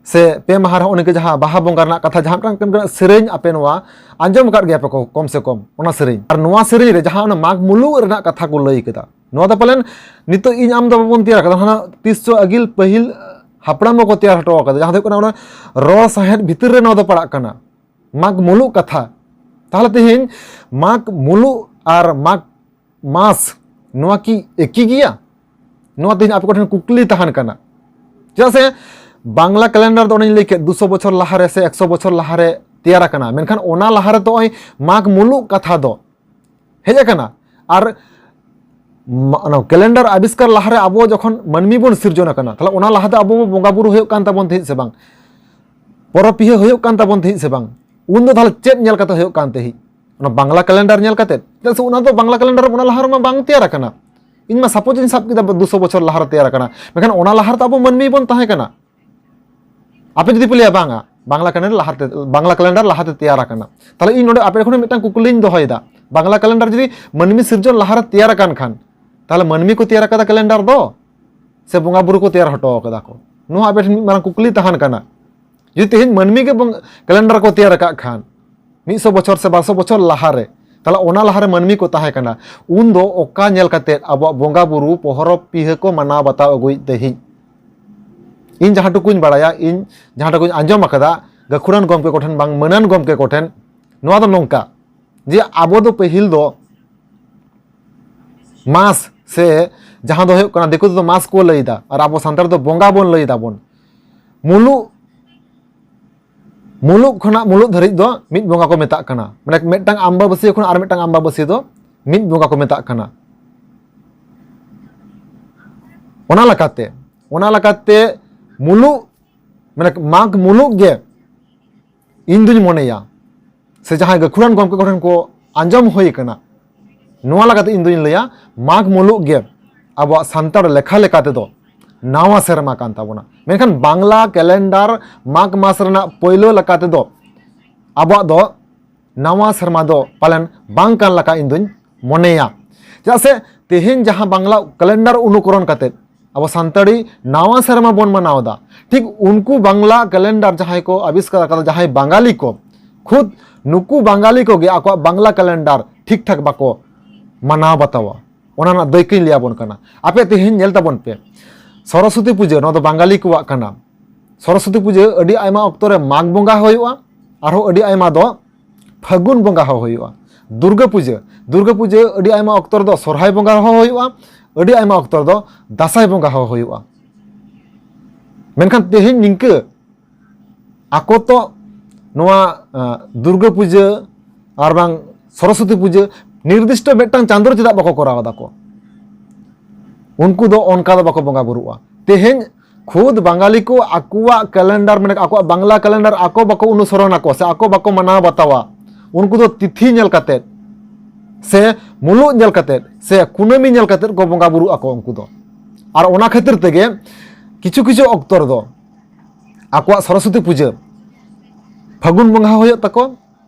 ᱥᱮ ᱯᱮ ᱢᱟᱦᱟ ᱨᱮ ᱦᱚᱸᱜᱼᱚ ᱱᱤᱝᱠᱟᱹ ᱡᱟᱦᱟᱸ ᱵᱟᱦᱟ ᱵᱚᱸᱜᱟ ᱨᱮᱱᱟᱜ ᱠᱟᱛᱷᱟ, ᱡᱟᱦᱟᱸ ᱢᱤᱫᱴᱟᱝ ᱥᱮᱨᱮᱧ ᱟᱯᱮ ᱱᱚᱣᱟ ᱟᱸᱡᱚᱢ ᱟᱠᱟᱫ ᱜᱮᱭᱟ ᱯᱮ ᱠᱚ, ᱠᱚᱢ ᱥᱮ ᱠᱚᱢ ᱚᱱᱟ ᱥᱮᱨᱮᱧ᱾ ᱟᱨ ᱱᱚᱣᱟ ᱥᱮᱨᱮᱧ ᱨᱮ ᱡᱟᱦᱟᱸ ᱚᱱᱟ ᱢᱟᱜᱽ ᱢᱩᱞᱩᱜ ᱨᱮᱱᱟᱜ ᱠᱟᱛᱷᱟ ᱠᱚ ᱞᱟᱹᱭ ᱠᱮᱫᱟ, ᱱᱚᱣᱟ ᱫᱚ ᱯᱟᱞᱮᱱ ᱱᱤᱛᱚᱜ ᱤᱧ ᱟᱢ ᱫᱚ ᱵᱟᱵᱚᱱ ᱛᱮᱭᱟᱨ ᱠᱟᱫᱟ, ᱦᱟᱱᱟ ᱛᱤᱥ ᱪᱚ ᱟᱹᱜᱤᱞ ᱯᱟᱹᱦᱤᱞ ᱦᱟᱯᱲᱟᱢ ᱠᱚᱠᱚ ᱛᱮᱭᱟᱨ ᱦᱚᱴᱚ ᱠᱟᱫᱟ, ᱡᱟᱦᱟᱸ ᱫᱚ ᱦᱩᱭᱩᱜ ᱠᱟᱱᱟ ᱚᱱᱟ ᱨᱚᱲ ᱥᱟᱶᱦᱮᱫ ᱵᱷᱤᱛᱤᱨ ᱨᱮ ᱱᱚᱣᱟ ᱫᱚ ᱯᱟᱲᱟᱜ ᱠᱟᱱᱟ, ᱢᱟᱜᱽ ᱢᱩᱞᱩᱜ ᱠᱟᱛᱷᱟ᱾ ᱛᱟᱦᱚᱞᱮ ᱛᱮᱦᱮᱧ ᱢᱟᱜᱽ ᱢᱩᱞᱩᱜ ᱟᱨ ᱢᱟᱜᱽ ᱢᱟᱥ, ᱱᱚᱣᱟ ᱠᱤ ᱮᱠᱤ ᱜᱮᱭᱟ? ᱱᱚᱣᱟ ᱛᱮᱦᱮᱧ ᱟᱯᱮ ᱠᱚᱴᱷᱮᱱ ᱠᱩᱠᱞᱤ ᱛᱟᱦᱮᱱ ᱠᱟᱱᱟ᱾ ᱪᱮᱫᱟᱜ ᱥᱮ ᱵᱟᱝᱞᱟ ᱠᱮᱞᱮᱱᱰᱟᱨ ᱫᱚ ᱚᱱᱮᱧ ᱞᱟᱹᱭ ᱠᱮᱫ, ᱫᱩᱥᱚ ᱵᱚᱪᱷᱚᱨ ᱞᱟᱦᱟᱨᱮ ᱥᱮ ᱮᱠᱥᱚ ᱵᱚᱪᱷᱚᱨ ᱞᱟᱦᱟᱨᱮ ᱛᱮᱭᱟᱨ ᱟᱠᱟᱱᱟ, ᱢᱮᱱᱠᱷᱟᱱ ᱚᱱᱟ ᱞᱟᱦᱟᱨᱮ ᱫᱚ ᱱᱚᱜᱼᱚᱭ ᱢᱟᱜᱽ ᱢᱩᱞᱩᱜ ᱠᱟᱛᱷᱟ ᱫᱚ ᱦᱮᱡ ᱟᱠᱟᱱᱟ᱾ ᱟᱨ ᱢᱟ-, ᱚᱱᱟ ᱠᱮᱞᱮᱱᱰᱟᱨ ᱟᱵᱤᱥᱠᱟᱨ ᱞᱟᱦᱟᱨᱮ ᱟᱵᱚ ᱡᱚᱠᱷᱚᱱ ᱢᱟᱹᱱᱢᱤ ᱵᱚᱱ ᱥᱤᱨᱡᱚᱱ ᱟᱠᱟᱱᱟ, ᱛᱟᱦᱚᱞᱮ ᱚᱱᱟ ᱞᱟᱦᱟᱛᱮ ᱟᱵᱚ ᱵᱚ ᱵᱚᱸᱜᱟ ᱵᱩᱨᱩ ᱦᱩᱭᱩᱜ ᱠᱟᱱ ᱛᱟᱵᱚᱱ ᱛᱟᱦᱮᱸᱫ ᱥᱮ ᱵᱟᱝ? ᱯᱚᱨᱚᱵᱽ ᱯᱤᱦᱟᱹ ᱦᱩᱭᱩᱜ ᱠᱟᱱ ᱛᱟᱵᱚᱱ ᱛᱟᱦᱮᱸᱫ ᱥᱮ ᱵᱟᱝ? ᱩᱱ ᱫᱚ ᱛᱟᱦᱚᱞᱮ ᱪᱮᱫ ᱧᱮᱞ ᱠᱟᱛᱮ ᱦᱩᱭᱩᱜ ᱠᱟᱱ ᱛᱟᱦᱮᱸᱫ? ᱚᱱᱟ ᱵᱟᱝᱞᱟ ᱠᱮᱞᱮᱱᱰᱟᱨ ᱧᱮᱞ ᱠᱟᱛᱮ? ᱪᱮᱫᱟᱜ ᱥᱮ ᱚᱱᱟ ᱫᱚ ᱵᱟᱝᱞᱟ ᱠᱮᱞᱮᱱᱰᱟᱨ ᱚᱱᱟ ᱞᱟᱦᱟ ᱨᱮᱢᱟ ᱵᱟᱝ ᱛᱮᱭᱟᱨ ᱟᱠᱟᱱᱟ᱾ ᱤᱧ ᱢᱟ ᱥᱟᱯᱳᱡᱽ ᱤᱧ ᱥᱟᱵ ᱠᱮᱫᱟ ᱫᱩᱥᱚ ᱵᱚᱪᱷᱚᱨ ᱞᱟᱦᱟᱨᱮ ᱛᱮᱭᱟᱨ ᱟᱠᱟᱱᱟ, ᱢᱮᱱᱠᱷᱟᱱ ᱚᱱᱟ ᱞᱟᱦᱟ ᱨᱮᱫᱚ ᱟᱵᱚ ᱢᱟᱹᱱᱢᱤ ᱵᱚᱱ ᱛᱟᱦᱮᱸ ᱠᱟᱱᱟ᱾ ᱟᱯᱮ ᱡᱩᱫᱤ ᱯᱮ ᱞᱟᱹᱭᱟ ᱵᱟᱝᱟ, ᱵᱟᱝᱞᱟ ᱠᱮᱞᱮᱱᱰᱟᱨ ᱞᱟᱦᱟᱛᱮ, ᱵᱟᱝᱞᱟ ᱠᱮᱞᱮᱱᱰᱟᱨ ᱞᱟᱦᱟᱛᱮ ᱛᱮᱭᱟᱨ ᱟᱠᱟᱱᱟ, ᱛᱟᱦᱚᱞᱮ ᱤᱧ ᱱᱚᱰᱮ ᱟᱯᱮ ᱴᱷᱮᱱ ᱠᱷᱚᱱ ᱢᱤᱫᱴᱟᱝ ᱠᱩᱠᱞᱤᱧ ᱫᱚᱦᱚᱭᱮᱫᱟ, ᱵᱟᱝᱞᱟ ᱠᱮᱞᱮᱱᱰᱟᱨ ᱡᱩᱫᱤ ᱢᱟᱹᱱᱢᱤ ᱥᱤᱨᱡᱚᱱ ᱞᱟᱦᱟᱨᱮ ᱛᱮᱭᱟᱨ ᱟᱠᱟᱱ ᱠᱷᱟᱱ, ᱛᱟᱦᱚᱞᱮ ᱢᱟᱹᱱᱢᱤ ᱠᱚ ᱛᱮᱭᱟᱨ ᱟᱠᱟᱫᱟ ᱠᱮᱞᱮᱱᱰᱟᱨ ᱫᱚ, ᱥᱮ ᱵᱚᱸᱜᱟ ᱵᱩᱨᱩ ᱠᱚ ᱛᱮᱭᱟᱨ ᱦᱚᱴᱚ ᱟᱠᱟᱫᱟ ᱠᱚ? ᱱᱚᱣᱟ ᱟᱯᱮ ᱴᱷᱮᱱ ᱢᱤᱫ ᱢᱟᱨᱟᱝ ᱠᱩᱠᱞᱤ ᱛᱟᱦᱮᱱ ᱠᱟᱱᱟ᱾ ᱡᱩᱫᱤ ᱛᱮᱦᱮᱧ ᱢᱟᱹᱱᱢᱤ ᱜᱮ ᱵᱚᱝ-, ᱠᱮᱞᱮᱱᱰᱟᱨ ᱠᱚ ᱛᱮᱭᱟᱨ ᱟᱠᱟᱫ ᱠᱷᱟᱱ, ᱢᱤᱫ ᱥᱚ ᱵᱚᱪᱷᱚᱨ ᱥᱮ ᱵᱟᱨ ᱥᱚ ᱵᱚᱪᱷᱚᱨ ᱞᱟᱦᱟᱨᱮ, ᱛᱟᱦᱞᱮ ᱚᱱᱟ ᱞᱟᱦᱟᱨᱮ ᱢᱟᱹᱱᱢᱤ ᱠᱚ ᱛᱟᱦᱮᱸ ᱠᱟᱱᱟ, ᱩᱱᱫᱚ ᱚᱠᱟ ᱧᱮᱞ ᱠᱟᱛᱮ ᱟᱵᱚᱣᱟᱜ ᱵᱚᱸᱜᱟ ᱵᱩᱨᱩ ᱯᱚᱨᱚᱵᱽ ᱯᱤᱦᱟᱹ ᱠᱚ ᱢᱟᱱᱟᱣ ᱵᱟᱛᱟᱣ ᱟᱹᱜᱩᱭᱮᱫ ᱛᱟᱦᱮᱸᱫ? ᱤᱧ ᱡᱟᱦᱟᱸ ᱴᱩᱠᱩᱧ ᱵᱟᱲᱟᱭᱟ, ᱤᱧ ᱡᱟᱦᱟᱸ ᱴᱩᱠᱩᱧ ᱟᱸᱡᱚᱢ ᱟᱠᱟᱫᱟ ᱜᱟᱹᱠᱷᱩᱲᱟᱱ ᱜᱚᱢᱠᱮ ᱠᱚᱴᱷᱮᱱ ᱵᱟᱝ ᱢᱟᱹᱱᱟᱱ ᱜᱚᱢᱠᱮ ᱠᱚᱴᱷᱮᱱ, ᱱᱚᱣᱟ ᱫᱚ ᱱᱚᱝᱠᱟ ᱡᱮ ᱟᱵᱚ ᱫᱚ ᱯᱟᱹᱦᱤᱞ ᱫᱚ ᱢᱟᱥ ᱥᱮ ᱡᱟᱦᱟᱸ ᱫᱚ ᱦᱩᱭᱩᱜ ᱠᱟᱱᱟ, ᱫᱤᱠᱩ ᱛᱮᱫᱚ ᱢᱟᱥ ᱠᱚ ᱞᱟᱹᱭ ᱮᱫᱟ ᱟᱨ ᱟᱵᱚ ᱥᱟᱱᱛᱟᱲ ᱫᱚ ᱵᱚᱸᱜᱟ ᱵᱚᱱ ᱞᱟᱹᱭ ᱫᱟᱵᱚᱱ᱾ ᱢᱩᱞᱩᱜ ᱢᱩᱞᱩᱜ ᱠᱷᱚᱱᱟᱜ ᱢᱩᱞᱩᱜ ᱫᱷᱟᱹᱨᱤᱡ ᱫᱚ ᱢᱤᱫ ᱵᱚᱸᱜᱟ ᱠᱚ ᱢᱮᱛᱟᱜ ᱠᱟᱱᱟ᱾ ᱢᱟᱱᱮ ᱢᱤᱫᱴᱟᱝ ᱟᱢᱵᱟᱵᱟᱹᱥᱭᱟᱹ ᱠᱷᱚᱱᱟᱜ ᱟᱨ ᱢᱤᱫᱴᱟᱝ ᱟᱢᱵᱟᱵᱟᱹᱥᱭᱟᱹ ᱫᱚ ᱢᱤᱫ ᱵᱚᱸᱜᱟ ᱠᱚ ᱢᱮᱛᱟᱜ ᱠᱟᱱᱟ᱾ ᱚᱱᱟ ᱞᱮᱠᱟᱛᱮ, ᱚᱱᱟ ᱞᱮᱠᱟᱛᱮ ᱢᱩᱞᱩᱜ, ᱢᱟᱱᱮ ᱢᱟᱜᱽ ᱢᱩᱞᱩᱜ ᱜᱮ ᱤᱧ ᱫᱩᱧ ᱢᱚᱱᱮᱭᱟ, ᱥᱮ ᱡᱟᱦᱟᱸᱭ ᱜᱟᱹᱠᱷᱩᱲᱟᱱ ᱜᱚᱢᱠᱮ ᱠᱚᱴᱷᱮᱱ ᱠᱚ ᱟᱸᱡᱚᱢ ᱦᱩᱭ ᱟᱠᱟᱱᱟ, ᱱᱚᱣᱟ ᱞᱮᱠᱟᱛᱮ ᱤᱧ ᱫᱩᱧ ᱞᱟᱹᱭᱟ, ᱢᱟᱜᱽ ᱢᱩᱞᱩᱜ ᱜᱮ ᱟᱵᱚᱣᱟᱜ ᱥᱟᱱᱛᱟᱲ ᱞᱮᱠᱷᱟ ᱞᱮᱠᱟ ᱛᱮᱫᱚ ᱱᱟᱣᱟ ᱥᱮᱨᱢᱟ ᱠᱟᱱ ᱛᱟᱵᱚᱱᱟ᱾ ᱢᱮᱱᱠᱷᱟᱱ ᱵᱟᱝᱞᱟ ᱠᱮᱞᱮᱱᱰᱟᱨ ᱢᱟᱜᱽ ᱢᱟᱥ ᱨᱮᱱᱟᱜ ᱯᱳᱭᱞᱳ ᱞᱮᱠᱟ ᱛᱮᱫᱚ ᱟᱵᱚᱣᱟᱜ ᱫᱚ ᱱᱟᱣᱟ ᱥᱮᱨᱢᱟ ᱫᱚ ᱯᱟᱞᱮᱱ ᱵᱟᱝ ᱠᱟᱱ ᱞᱮᱠᱟ ᱤᱧ ᱫᱩᱧ ᱢᱚᱱᱮᱭᱟ᱾ ᱪᱮᱫᱟᱜ ᱥᱮ ᱛᱮᱦᱮᱧ ᱡᱟᱦᱟᱸ ᱵᱟᱝᱞᱟ ᱠᱮᱞᱮᱱᱰᱟᱨ ᱚᱱᱩᱠᱚᱨᱚᱱ ᱠᱟᱛᱮ ᱟᱵᱚ ᱥᱟᱱᱛᱟᱲᱤ ᱱᱟᱣᱟ ᱥᱮᱨᱢᱟ ᱵᱚᱱ ᱢᱟᱱᱟᱣ ᱮᱫᱟ, ᱴᱷᱤᱠ ᱩᱱᱠᱩ ᱵᱟᱝᱞᱟ ᱠᱮᱞᱮᱱᱰᱟᱨ ᱡᱟᱦᱟᱸᱭ ᱠᱚ ᱟᱵᱤᱥᱠᱟᱨ ᱟᱠᱟᱫᱟ, ᱡᱟᱦᱟᱸᱭ ᱵᱟᱝᱜᱟᱞᱤ ᱠᱚ, ᱠᱷᱩᱫ ᱱᱩᱠᱩ ᱵᱟᱝᱜᱟᱞᱤ ᱠᱚᱜᱮ ᱟᱠᱚᱣᱟᱜ ᱵᱟᱝᱞᱟ ᱠᱮᱞᱮᱱᱰᱟᱨ ᱴᱷᱤᱠ ᱴᱷᱟᱠ ᱵᱟᱠᱚ ᱢᱟᱱᱟᱣ ᱵᱟᱛᱟᱣᱟ᱾ ᱚᱱᱟ ᱨᱮᱱᱟᱜ ᱫᱟᱹᱭᱠᱟᱹᱧ ᱞᱟᱹᱭ ᱟᱵᱚᱱ ᱠᱟᱱᱟ᱾ ᱟᱯᱮ ᱛᱮᱦᱮᱧ ᱧᱮᱞ ᱛᱟᱵᱚᱱ ᱯᱮ, ᱥᱚᱨᱚᱥᱚᱛᱤ ᱯᱩᱡᱟᱹ, ᱱᱚᱣᱟ ᱫᱚ ᱵᱟᱝᱜᱟᱞᱤ ᱠᱚᱣᱟᱜ ᱠᱟᱱᱟ᱾ ᱥᱚᱨᱚᱥᱚᱛᱤ ᱯᱩᱡᱟᱹ ᱟᱹᱰᱤ ᱟᱭᱢᱟ ᱚᱠᱛᱚ ᱨᱮ ᱢᱟᱜᱽ ᱵᱚᱸᱜᱟ ᱦᱩᱭᱩᱜᱼᱟ, ᱟᱨᱦᱚᱸ ᱟᱹᱰᱤ ᱟᱭᱢᱟ ᱫᱚ ᱯᱷᱟᱹᱜᱩᱱ ᱵᱚᱸᱜᱟ ᱦᱚᱸ ᱦᱩᱭᱩᱜᱼᱟ᱾ ᱫᱩᱨᱜᱟᱹ ᱯᱩᱡᱟᱹ, ᱫᱩᱨᱜᱟᱹ ᱯᱩᱡᱟᱹ ᱟᱹᱰᱤ ᱟᱭᱢᱟ ᱚᱠᱛᱚ ᱨᱮᱫᱚ ᱥᱚᱨᱦᱟᱭ ᱵᱚᱸᱜᱟ ᱦᱚᱸ ᱦᱩᱭᱩᱜᱼᱟ, ᱟᱹᱰᱤ ᱟᱭᱢᱟ ᱚᱠᱛᱚ ᱨᱮᱫᱚ ᱫᱟᱸᱥᱟᱭ ᱵᱚᱸᱜᱟ ᱦᱚᱸ ᱦᱩᱭᱩᱜᱼᱟ᱾ ᱢᱮᱱᱠᱷᱟᱱ ᱛᱮᱦᱮᱧ ᱱᱤᱝᱠᱟᱹ ᱟᱠᱚ ᱛᱚ ᱱᱚᱣᱟ, ᱟᱸ, ᱫᱩᱨᱜᱟᱹ ᱯᱩᱡᱟᱹ ᱟᱨ ᱵᱟᱝ ᱥᱚᱨᱚᱥᱚᱛᱤ ᱯᱩᱡᱟᱹ ᱱᱤᱨᱫᱤᱥᱴᱚ ᱢᱤᱫᱴᱟᱝ ᱪᱟᱸᱫᱳ ᱨᱮ ᱪᱮᱫᱟᱜ ᱵᱟᱠᱚ ᱠᱚᱨᱟᱣ ᱫᱟᱠᱚ? ᱩᱱᱠᱩ ᱫᱚ ᱚᱱᱠᱟ ᱫᱚ ᱵᱟᱠᱚ ᱵᱚᱸᱜᱟ ᱵᱩᱨᱩᱜᱼᱟ᱾ ᱛᱮᱦᱮᱧ ᱠᱷᱩᱫ ᱵᱟᱝᱜᱟᱞᱤ ᱠᱚ ᱟᱠᱚᱣᱟᱜ ᱠᱮᱞᱮᱱᱰᱟᱨ, ᱢᱟᱱᱮ ᱟᱠᱚᱣᱟᱜ ᱵᱟᱝᱞᱟ ᱠᱮᱞᱮᱱᱰᱟᱨ ᱟᱠᱚ ᱵᱟᱠᱚ ᱚᱱᱩᱥᱚᱨᱚᱱ ᱟᱠᱚ ᱥᱮ ᱟᱠᱚ ᱵᱟᱠᱚ ᱢᱟᱱᱟᱣ ᱵᱟᱛᱟᱣᱟ᱾ ᱩᱱᱠᱩ ᱫᱚ ᱛᱤᱛᱷᱤ ᱧᱮᱞ ᱠᱟᱛᱮᱫ ᱥᱮ ᱢᱩᱞᱩᱜ ᱧᱮᱞ ᱠᱟᱛᱮᱫ ᱥᱮ ᱠᱩᱱᱟᱹᱢᱤ ᱧᱮᱞ ᱠᱟᱛᱮᱫ ᱠᱚ ᱵᱚᱸᱜᱟ ᱵᱩᱨᱩᱜ ᱟᱠᱚ ᱩᱱᱠᱩ ᱫᱚ᱾ ᱟᱨ ᱚᱱᱟ ᱠᱷᱟᱹᱛᱤᱨ ᱛᱮᱜᱮ ᱠᱤᱪᱷᱩ ᱠᱤᱪᱷᱩ ᱚᱠᱛᱚ ᱨᱮᱫᱚ ᱟᱠᱚᱣᱟᱜ ᱥᱚᱨᱚᱥᱚᱛᱤ ᱯᱩᱡᱟᱹ ᱯᱷᱟᱹᱜᱩᱱ ᱵᱚᱸᱜᱟ ᱦᱚᱸ ᱦᱩᱭᱩᱜ ᱛᱟᱠᱚ,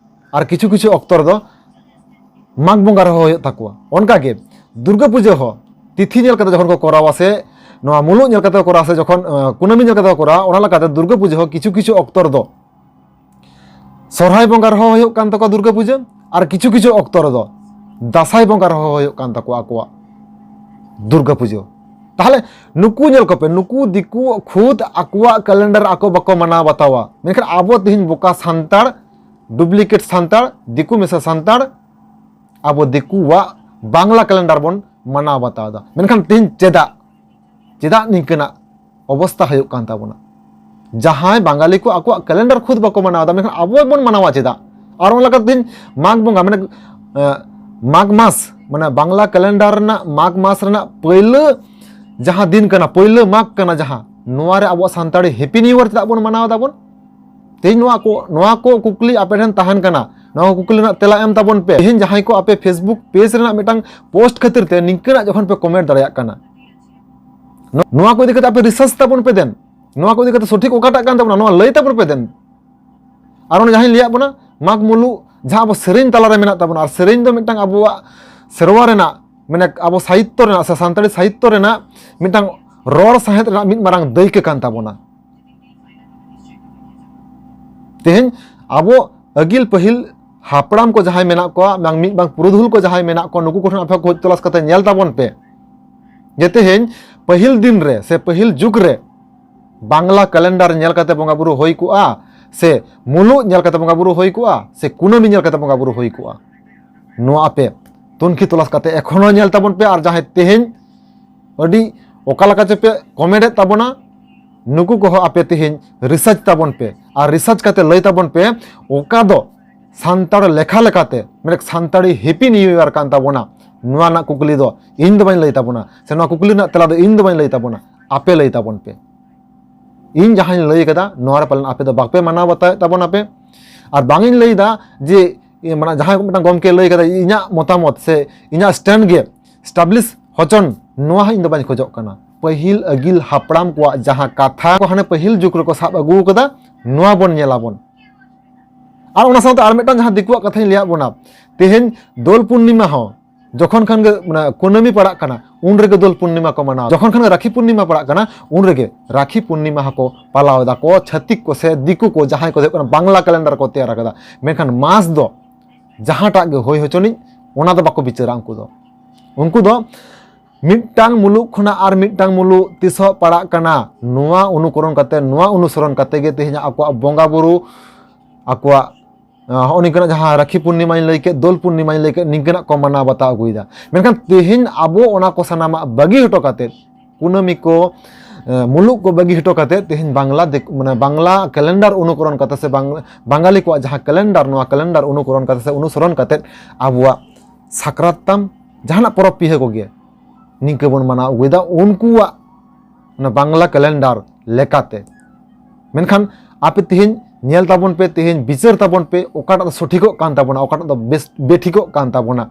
ᱟᱨ ᱠᱤᱪᱷᱩ ᱠᱤᱪᱷᱩ ᱚᱠᱛᱚ ᱨᱮᱫᱚ ᱢᱟᱜᱽ ᱵᱚᱸᱜᱟ ᱨᱮᱦᱚᱸ ᱦᱩᱭᱩᱜ ᱛᱟᱠᱚᱣᱟ᱾ ᱚᱱᱠᱟᱜᱮ ᱫᱩᱨᱜᱟᱹ ᱯᱩᱡᱟᱹ ᱦᱚᱸ ᱛᱤᱛᱷᱤ ᱧᱮᱞ ᱠᱟᱛᱮ ᱡᱚᱠᱷᱚᱱ ᱠᱚ ᱠᱚᱨᱟᱣᱟ ᱥᱮ ᱱᱚᱣᱟ ᱢᱩᱞᱩᱜ ᱧᱮᱞ ᱠᱟᱛᱮ ᱠᱚ ᱠᱚᱨᱟᱣᱟ ᱥᱮ ᱡᱚᱠᱷᱚᱱ, ᱟᱸ, ᱠᱩᱱᱟᱹᱢᱤ ᱧᱮᱞ ᱠᱟᱛᱮ ᱠᱚ ᱠᱚᱨᱟᱣᱟ, ᱚᱱᱟ ᱞᱮᱠᱟᱛᱮ ᱫᱩᱨᱜᱟᱹ ᱯᱩᱡᱟᱹ ᱦᱚᱸ ᱠᱤᱪᱷᱩ ᱠᱤᱪᱷᱩ ᱚᱠᱛᱚ ᱨᱮᱫᱚ ᱥᱚᱨᱦᱟᱭ ᱵᱚᱸᱜᱟ ᱨᱮᱦᱚᱸ ᱦᱩᱭᱩᱜ ᱠᱟᱱ ᱛᱟᱠᱚᱣᱟ ᱫᱩᱨᱜᱟᱹ ᱯᱩᱡᱟᱹ, ᱟᱨ ᱠᱤᱪᱷᱩ ᱠᱤᱪᱷᱩ ᱚᱠᱛᱚ ᱨᱮᱫᱚ ᱫᱟᱸᱥᱟᱭ ᱵᱚᱸᱜᱟ ᱨᱮᱦᱚᱸ ᱦᱩᱭᱩᱜ ᱠᱟᱱ ᱛᱟᱠᱚᱣᱟ ᱟᱠᱚᱣᱟᱜ ᱫᱩᱨᱜᱟ ᱯᱩᱡᱟᱹ᱾ ᱛᱟᱦᱚᱞᱮ ᱱᱩᱠᱩ ᱧᱮᱞ ᱠᱚᱯᱮ, ᱱᱩᱠᱩ ᱫᱤᱠᱩ ᱠᱷᱩᱫ ᱟᱠᱚᱣᱟᱜ ᱠᱮᱞᱮᱱᱰᱟᱨ ᱟᱠᱚ ᱵᱟᱠᱚ ᱢᱟᱱᱟᱣ ᱵᱟᱛᱟᱣᱟ, ᱢᱮᱱᱠᱷᱟᱱ ᱟᱵᱚ ᱛᱮᱦᱮᱧ ᱵᱚᱠᱟ ᱥᱟᱱᱛᱟᱲ, ᱰᱩᱯᱞᱤᱠᱮᱴ ᱥᱟᱱᱛᱟᱲ, ᱫᱤᱠᱩ ᱢᱮᱥᱟ ᱥᱟᱱᱛᱟᱲ, ᱟᱵᱚ ᱫᱤᱠᱩᱣᱟᱜ ᱵᱟᱝᱞᱟ ᱠᱮᱞᱮᱱᱰᱟᱨ ᱵᱚᱱ ᱢᱟᱱᱟᱣ ᱵᱟᱛᱟᱣ ᱮᱫᱟ᱾ ᱢᱮᱱᱠᱷᱟᱱ ᱛᱮᱦᱮᱧ ᱪᱮᱫᱟᱜ, ᱪᱮᱫᱟᱜ ᱱᱤᱝᱠᱟᱹᱱᱟᱜ ᱚᱵᱚᱥᱛᱟ ᱦᱩᱭᱩᱜ ᱠᱟᱱ ᱛᱟᱵᱚᱱᱟ? ᱡᱟᱦᱟᱸᱭ ᱵᱟᱝᱜᱟᱞᱤ ᱠᱚ ᱟᱠᱚᱣᱟᱜ ᱠᱮᱞᱮᱱᱰᱟᱨ ᱠᱷᱩᱫ ᱵᱟᱠᱚ ᱢᱟᱱᱟᱣ ᱮᱫᱟ, ᱢᱮᱱᱠᱷᱟᱱ ᱟᱵᱚ ᱵᱚᱱ ᱢᱟᱱᱟᱣᱟ ᱪᱮᱫᱟᱜ? ᱟᱨ ᱚᱱᱟ ᱞᱮᱠᱟᱛᱮ ᱛᱮᱦᱮᱧ ᱢᱟᱜᱽ ᱵᱚᱸᱜᱟ, ᱢᱟᱱᱮ, ᱮ, ᱢᱟᱜᱽ ᱢᱟᱥ, ᱢᱟᱱᱮ ᱵᱟᱝᱞᱟ ᱠᱮᱞᱮᱱᱰᱟᱨ ᱨᱮᱱᱟᱜ ᱢᱟᱜᱽ ᱢᱟᱥ ᱨᱮᱱᱟᱜ ᱯᱟᱹᱭᱞᱟᱹ ᱡᱟᱦᱟᱸ ᱫᱤᱱ ᱠᱟᱱᱟ, ᱯᱟᱹᱭᱞᱟᱹ ᱢᱟᱜᱽ ᱠᱟᱱᱟ ᱡᱟᱦᱟᱸ, ᱱᱚᱣᱟ ᱨᱮ ᱟᱵᱚᱣᱟᱜ ᱥᱟᱱᱛᱟᱲᱤ ᱦᱮᱯᱤ ᱱᱤᱭᱩ ᱤᱭᱟᱨ ᱪᱮᱫᱟᱜ ᱵᱚᱱ ᱢᱟᱱᱟᱣ ᱮᱫᱟᱵᱚᱱ? ᱛᱮᱦᱮᱧ ᱱᱚᱣᱟ ᱠᱚ, ᱱᱚᱣᱟ ᱠᱚ ᱠᱩᱠᱞᱤ ᱟᱯᱮ ᱴᱷᱮᱱ ᱛᱟᱦᱮᱱ ᱠᱟᱱᱟ, ᱱᱚᱣᱟ ᱠᱚ ᱠᱩᱠᱞᱤ ᱨᱮᱱᱟᱜ ᱛᱮᱞᱟ ᱮᱢ ᱛᱟᱵᱚᱱ ᱯᱮ᱾ ᱛᱮᱦᱮᱧ ᱡᱟᱦᱟᱸᱭ ᱠᱚ ᱟᱯᱮ Facebook ᱯᱮᱡᱽ ᱨᱮᱱᱟᱜ ᱢᱤᱫᱴᱟᱝ ᱯᱳᱥᱴ ᱠᱷᱟᱹᱛᱤᱨ ᱛᱮ ᱱᱤᱝᱠᱟᱹᱱᱟᱜ ᱡᱚᱠᱷᱚᱱ ᱯᱮ ᱠᱚᱢᱮᱱᱴ ᱫᱟᱲᱮᱭᱟᱜ ᱠᱟᱱᱟ, ᱱᱚ-, ᱱᱚᱣᱟ ᱠᱚ ᱤᱫᱤ ᱠᱟᱛᱮ ᱟᱯᱮ ᱨᱤᱥᱟᱨᱪ ᱛᱟᱵᱚᱱ ᱯᱮ ᱫᱮᱱ, ᱱᱚᱣᱟ ᱠᱚ ᱤᱫᱤ ᱠᱟᱛᱮ ᱥᱚᱴᱷᱤᱠ ᱚᱠᱟᱴᱟᱜ ᱠᱟᱱ ᱛᱟᱵᱚᱱᱟ ᱱᱚᱣᱟ ᱞᱟᱹᱭ ᱛᱟᱵᱚᱱ ᱯᱮ ᱫᱮᱱ᱾ ᱟᱨ ᱚᱱᱮ ᱡᱟᱦᱟᱸᱧ ᱞᱟᱹᱭᱟᱫ ᱵᱚᱱᱟ ᱢᱟᱜᱽ ᱢᱩᱞᱩᱜ, ᱡᱟᱦᱟᱸ ᱟᱵᱚ ᱥᱮᱨᱮᱧ ᱛᱟᱞᱟᱨᱮ ᱢᱮᱱᱟᱜ ᱛᱟᱵᱚᱱᱟ, ᱟᱨ ᱥᱮᱨᱮᱧ ᱫᱚ ᱢᱤᱫᱴᱟᱝ ᱟᱵᱚᱣᱟᱜ ᱥᱮᱨᱣᱟ ᱨᱮᱱᱟᱜ, ᱢᱟᱱᱮ ᱟᱵᱚ ᱥᱟᱦᱤᱛᱛᱚ ᱨᱮᱱᱟᱜ ᱥᱮ ᱥᱟᱱᱛᱟᱲᱤ ᱥᱟᱦᱤᱛᱛᱚ ᱨᱮᱱᱟᱜ ᱢᱤᱫᱴᱟᱝ ᱨᱚᱲ ᱥᱟᱶᱦᱮᱫ ᱨᱮᱱᱟᱜ ᱢᱤᱫ ᱢᱟᱨᱟᱝ ᱫᱟᱹᱭᱠᱟᱹ ᱠᱟᱱ ᱛᱟᱵᱚᱱᱟ᱾ ᱛᱮᱦᱮᱧ ᱟᱵᱚ ᱟᱹᱜᱤᱞ ᱯᱟᱹᱦᱤᱞ ᱦᱟᱯᱲᱟᱢ ᱠᱚ ᱡᱟᱦᱟᱸᱭ ᱢᱮᱱᱟᱜ ᱠᱚᱣᱟ, ᱵᱟᱝ ᱢᱤᱫ ᱵᱟᱝ ᱯᱩᱨᱩᱫᱷᱩᱞ ᱠᱚ ᱡᱟᱦᱟᱸᱭ ᱢᱮᱱᱟᱜ ᱠᱚᱣᱟ, ᱱᱩᱠᱩ ᱠᱚᱴᱷᱮᱱ ᱟᱯᱮ ᱠᱷᱚᱡᱽ ᱛᱚᱞᱟᱥ ᱠᱟᱛᱮ ᱧᱮᱞ ᱛᱟᱵᱚᱱ ᱯᱮ ᱡᱮ ᱛᱮᱦᱮᱧ ᱯᱟᱹᱦᱤᱞ ᱫᱤᱱ ᱨᱮ ᱥᱮ ᱯᱟᱹᱦᱤᱞ ᱡᱩᱜᱽ ᱨᱮ ᱵᱟᱝᱞᱟ ᱠᱮᱞᱮᱱᱰᱟᱨ ᱧᱮᱞ ᱠᱟᱛᱮ ᱵᱚᱸᱜᱟ ᱵᱩᱨᱩ ᱦᱩᱭ ᱠᱚᱜᱼᱟ, ᱥᱮ ᱢᱩᱞᱩᱜ ᱧᱮᱞ ᱠᱟᱛᱮ ᱵᱚᱸᱜᱟ ᱵᱩᱨᱩ ᱦᱩᱭ ᱠᱚᱜᱼᱟ, ᱥᱮ ᱠᱩᱱᱟᱹᱢᱤ ᱧᱮᱞ ᱠᱟᱛᱮ ᱵᱚᱸᱜᱟ ᱵᱩᱨᱩ ᱦᱩᱭ ᱠᱚᱜᱼᱟ? ᱱᱚᱣᱟ ᱟᱯᱮ ᱛᱩᱱᱠᱷᱤ ᱛᱚᱞᱟᱥ ᱠᱟᱛᱮ ᱮᱠᱷᱚᱱ ᱦᱚᱸ ᱧᱮᱞ ᱛᱟᱵᱚᱱ ᱯᱮ᱾ ᱟᱨ ᱡᱟᱦᱟᱸᱭ ᱛᱮᱦᱮᱧ ᱟᱹᱰᱤ ᱚᱠᱟ ᱞᱮᱠᱟ ᱪᱚᱯᱮ ᱠᱚᱢᱮᱱᱴ ᱮᱫ ᱛᱟᱵᱚᱱᱟ, ᱱᱩᱠᱩ ᱠᱚᱦᱚᱸ ᱟᱯᱮ ᱛᱮᱦᱮᱧ ᱨᱤᱥᱟᱨᱪ ᱛᱟᱵᱚᱱ ᱯᱮ, ᱟᱨ ᱨᱤᱥᱟᱨᱪ ᱠᱟᱛᱮ ᱞᱟᱹᱭ ᱛᱟᱵᱚᱱ ᱯᱮ ᱚᱠᱟ ᱫᱚ ᱥᱟᱱᱛᱟᱲ ᱞᱮᱠᱷᱟ ᱞᱮᱠᱟᱛᱮ ᱢᱤᱫᱴᱮᱱ ᱥᱟᱱᱛᱟᱲᱤ ᱦᱮᱯᱤ ᱱᱤᱭᱩ ᱤᱭᱟᱨ ᱠᱟᱱ ᱛᱟᱵᱚᱱᱟ᱾ ᱱᱚᱣᱟ ᱨᱮᱱᱟᱜ ᱠᱩᱠᱞᱤ ᱫᱚ ᱤᱧ ᱫᱚ ᱵᱟᱹᱧ ᱞᱟᱹᱭ ᱛᱟᱵᱚᱱᱟ, ᱥᱮ ᱱᱚᱣᱟ ᱠᱩᱠᱞᱤ ᱨᱮᱱᱟᱜ ᱛᱮᱞᱟ ᱫᱚ ᱤᱧ ᱫᱚ ᱵᱟᱹᱧ ᱞᱟᱹᱭ ᱛᱟᱵᱚᱱᱟ, ᱟᱯᱮ ᱞᱟᱹᱭ ᱛᱟᱵᱚᱱ ᱯᱮ᱾ ᱤᱧ ᱡᱟᱦᱟᱸᱧ ᱞᱟᱹᱭ ᱠᱟᱫᱟ ᱱᱚᱣᱟ ᱨᱮ ᱯᱟᱞᱮᱱ ᱟᱯᱮ ᱫᱚ ᱵᱟᱯᱮ ᱢᱟᱱᱟᱣ ᱵᱟᱛᱟᱣᱮᱫ ᱛᱟᱵᱚᱱᱟᱯᱮ᱾ ᱟᱨ ᱵᱟᱝ ᱤᱧ ᱞᱟᱹᱭᱫᱟ ᱡᱮ ᱤᱭᱟᱹ, ᱢᱟᱱᱮ ᱡᱟᱦᱟᱸᱭ ᱠᱚ ᱢᱤᱫᱴᱟᱝ ᱜᱚᱢᱠᱮ ᱞᱟᱹᱭ ᱠᱟᱫᱟ ᱤᱧᱟᱹᱜ ᱢᱚᱛᱟᱢᱚᱛ ᱥᱮ ᱤᱧᱟᱹᱜ ᱥᱴᱮᱱᱰ ᱜᱮ ᱮᱥᱴᱟᱵᱽᱞᱤᱥ ᱦᱚᱪᱚᱱ, ᱱᱚᱣᱟ ᱦᱚᱸ ᱤᱧ ᱫᱚ ᱵᱟᱹᱧ ᱠᱷᱚᱡᱚᱜ ᱠᱟᱱᱟ᱾ ᱯᱟᱹᱦᱤᱞ ᱟᱹᱜᱤᱞ ᱦᱟᱯᱲᱟᱢ ᱠᱚᱣᱟᱜ ᱡᱟᱦᱟᱸ ᱠᱟᱛᱷᱟ ᱠᱚ ᱦᱟᱱᱮ ᱯᱟᱹᱦᱤᱞ ᱡᱩᱜᱽ ᱨᱮᱠᱚ ᱥᱟᱵ ᱟᱹᱜᱩ ᱠᱟᱫᱟ, ᱱᱚᱣᱟ ᱵᱚᱱ ᱧᱮᱞᱟᱵᱚᱱ᱾ ᱟᱨ ᱚᱱᱟ ᱥᱟᱶᱛᱮ ᱟᱨ ᱢᱤᱫᱴᱟᱝ ᱡᱟᱦᱟᱸ ᱫᱤᱠᱩᱣᱟᱜ ᱠᱟᱛᱷᱟᱧ ᱞᱟᱹᱭᱟᱫ ᱵᱚᱱᱟ, ᱛᱮᱦᱮᱧ ᱫᱳᱞ ᱯᱩᱨᱱᱤᱢᱟ ᱦᱚᱸ ᱡᱚᱠᱷᱚᱱ ᱠᱷᱟᱱ ᱜᱮ, ᱢᱟᱱᱮ, ᱠᱩᱱᱟᱹᱢᱤ ᱯᱟᱲᱟᱜ ᱠᱟᱱᱟ, ᱩᱱ ᱨᱮᱜᱮ ᱫᱳᱞ ᱯᱩᱨᱱᱤᱢᱟ ᱠᱚ ᱢᱟᱱᱟᱣᱟ᱾ ᱡᱚᱠᱷᱚᱱ ᱠᱷᱟᱱ ᱜᱮ ᱨᱟᱠᱷᱤ ᱯᱩᱨᱱᱤᱢᱟ ᱯᱟᱲᱟᱜ ᱠᱟᱱᱟ, ᱩᱱ ᱨᱮᱜᱮ ᱨᱟᱠᱷᱤ ᱯᱩᱨᱱᱤᱢᱟ ᱦᱚᱸᱠᱚ ᱯᱟᱞᱟᱣ ᱮᱫᱟ ᱠᱚ ᱪᱷᱟᱹᱛᱤᱠ ᱠᱚ ᱥᱮ ᱫᱤᱠᱩ ᱠᱚ, ᱡᱟᱦᱟᱸᱭ ᱠᱚ ᱫᱚ ᱦᱩᱭᱩᱜ ᱠᱟᱱᱟ ᱵᱟᱝᱞᱟ ᱠᱮᱞᱮᱱᱰᱟᱨ ᱠᱚ ᱛᱮᱭᱟᱨ ᱟᱠᱟᱫᱟ᱾ ᱢᱮᱱᱠᱷᱟᱱ ᱢᱟᱥ ᱫᱚ ᱡᱟᱦᱟᱸᱴᱟᱜ ᱜᱮ ᱦᱩᱭ ᱦᱚᱪᱚᱱᱤᱡ, ᱚᱱᱟ ᱫᱚ ᱵᱟᱠᱚ ᱵᱤᱪᱟᱹᱨᱟ ᱩᱱᱠᱩ ᱫᱚ᱾ ᱩᱱᱠᱩ ᱫᱚ ᱢᱤᱫᱴᱟᱝ ᱢᱩᱞᱩᱠ ᱠᱷᱚᱱᱟᱜ ᱟᱨ ᱢᱤᱫᱴᱟᱝ ᱢᱩᱞᱩᱠ ᱛᱤᱥᱚᱜ ᱯᱟᱲᱟᱜ ᱠᱟᱱᱟ, ᱱᱚᱣᱟ ᱚᱱᱩᱠᱚᱨᱚᱱ ᱠᱟᱛᱮ, ᱱᱚᱣᱟ ᱚᱱᱩᱥᱚᱨᱚᱱ ᱠᱟᱛᱮ ᱜᱮ ᱛᱮᱦᱮᱧ ᱟᱠᱚᱣᱟᱜ ᱵᱚᱸᱜᱟ ᱵᱩᱨᱩ, ᱟᱠᱚᱣᱟᱜ ᱟᱸ, ᱦᱚᱸᱜᱼᱚ ᱱᱤᱝᱠᱟᱹᱱᱟᱜ ᱡᱟᱦᱟᱸ ᱨᱟᱠᱷᱤ ᱯᱩᱨᱱᱤᱢᱟᱧ ᱞᱟᱹᱭ ᱠᱮᱫ, ᱫᱳᱞ ᱯᱩᱨᱱᱤᱢᱟᱧ ᱞᱟᱹᱭ ᱠᱮᱫ, ᱱᱤᱝᱠᱟᱹᱱᱟᱜ ᱠᱚ ᱢᱟᱱᱟᱣ ᱵᱟᱛᱟᱣ ᱟᱹᱜᱩᱭᱮᱫᱟ᱾ ᱢᱮᱱᱠᱷᱟᱱ ᱛᱮᱦᱮᱧ ᱟᱵᱚ ᱚᱱᱟ ᱠᱚ ᱥᱟᱱᱟᱢᱟᱜ ᱵᱟᱹᱜᱤ ᱦᱚᱴᱚ ᱠᱟᱛᱮᱫ, ᱠᱩᱱᱟᱹᱢᱤ ᱠᱚ, ᱮ, ᱢᱩᱞᱩᱜ ᱠᱚ ᱵᱟᱹᱜᱤ ᱦᱚᱴᱚ ᱠᱟᱛᱮᱫ ᱛᱮᱦᱮᱧ ᱵᱟᱝᱞᱟ ᱫᱤᱠ-, ᱢᱟᱱᱮ ᱵᱟᱝᱞᱟ calendar ᱚᱱᱩᱠᱚᱨᱚᱱ ᱠᱟᱛᱮ ᱥᱮ ᱵᱟᱝ-, ᱵᱟᱝᱜᱟᱞᱤ ᱠᱚᱣᱟᱜ ᱡᱟᱦᱟᱸ calendar, ᱱᱚᱣᱟ calendar ᱚᱱᱩᱠᱚᱨᱚᱱ ᱠᱟᱛᱮ ᱥᱮ ᱚᱱᱩᱥᱚᱨᱚᱱ ᱠᱟᱛᱮᱫ ᱟᱵᱚᱣᱟᱜ ᱥᱟᱠᱨᱟᱛ ᱛᱟᱢ, ᱡᱟᱦᱟᱱᱟᱜ ᱯᱚᱨᱚᱵᱽ ᱯᱤᱦᱟᱹ ᱠᱚᱜᱮ ᱱᱤᱝᱠᱟᱹ ᱵᱚᱱ ᱢᱟᱱᱟᱣ ᱟᱹᱜᱩᱭᱮᱫᱟ ᱩᱱᱠᱩᱣᱟᱜ ᱚᱱᱟ ᱵᱟᱝᱞᱟ calendar ᱞᱮᱠᱟᱛᱮ᱾ ᱢᱮᱱᱠᱷᱟᱱ ᱟᱯᱮ ᱛᱮᱦᱮᱧ ᱧᱮᱞ ᱛᱟᱵᱚᱱ ᱯᱮ, ᱛᱮᱦᱮᱧ ᱵᱤᱪᱟᱹᱨ ᱛᱟᱵᱚᱱ ᱯᱮ, ᱚᱠᱟᱴᱟᱜ ᱫᱚ ᱥᱚᱴᱷᱤᱠᱚᱜ ᱠᱟᱱ ᱛᱟᱵᱚᱱᱟ, ᱚᱠᱟᱴᱟᱜ ᱫᱚ ᱵᱮᱥ, ᱵᱮᱴᱷᱤᱠᱚᱜ ᱠᱟᱱ ᱛᱟᱵᱚᱱᱟ᱾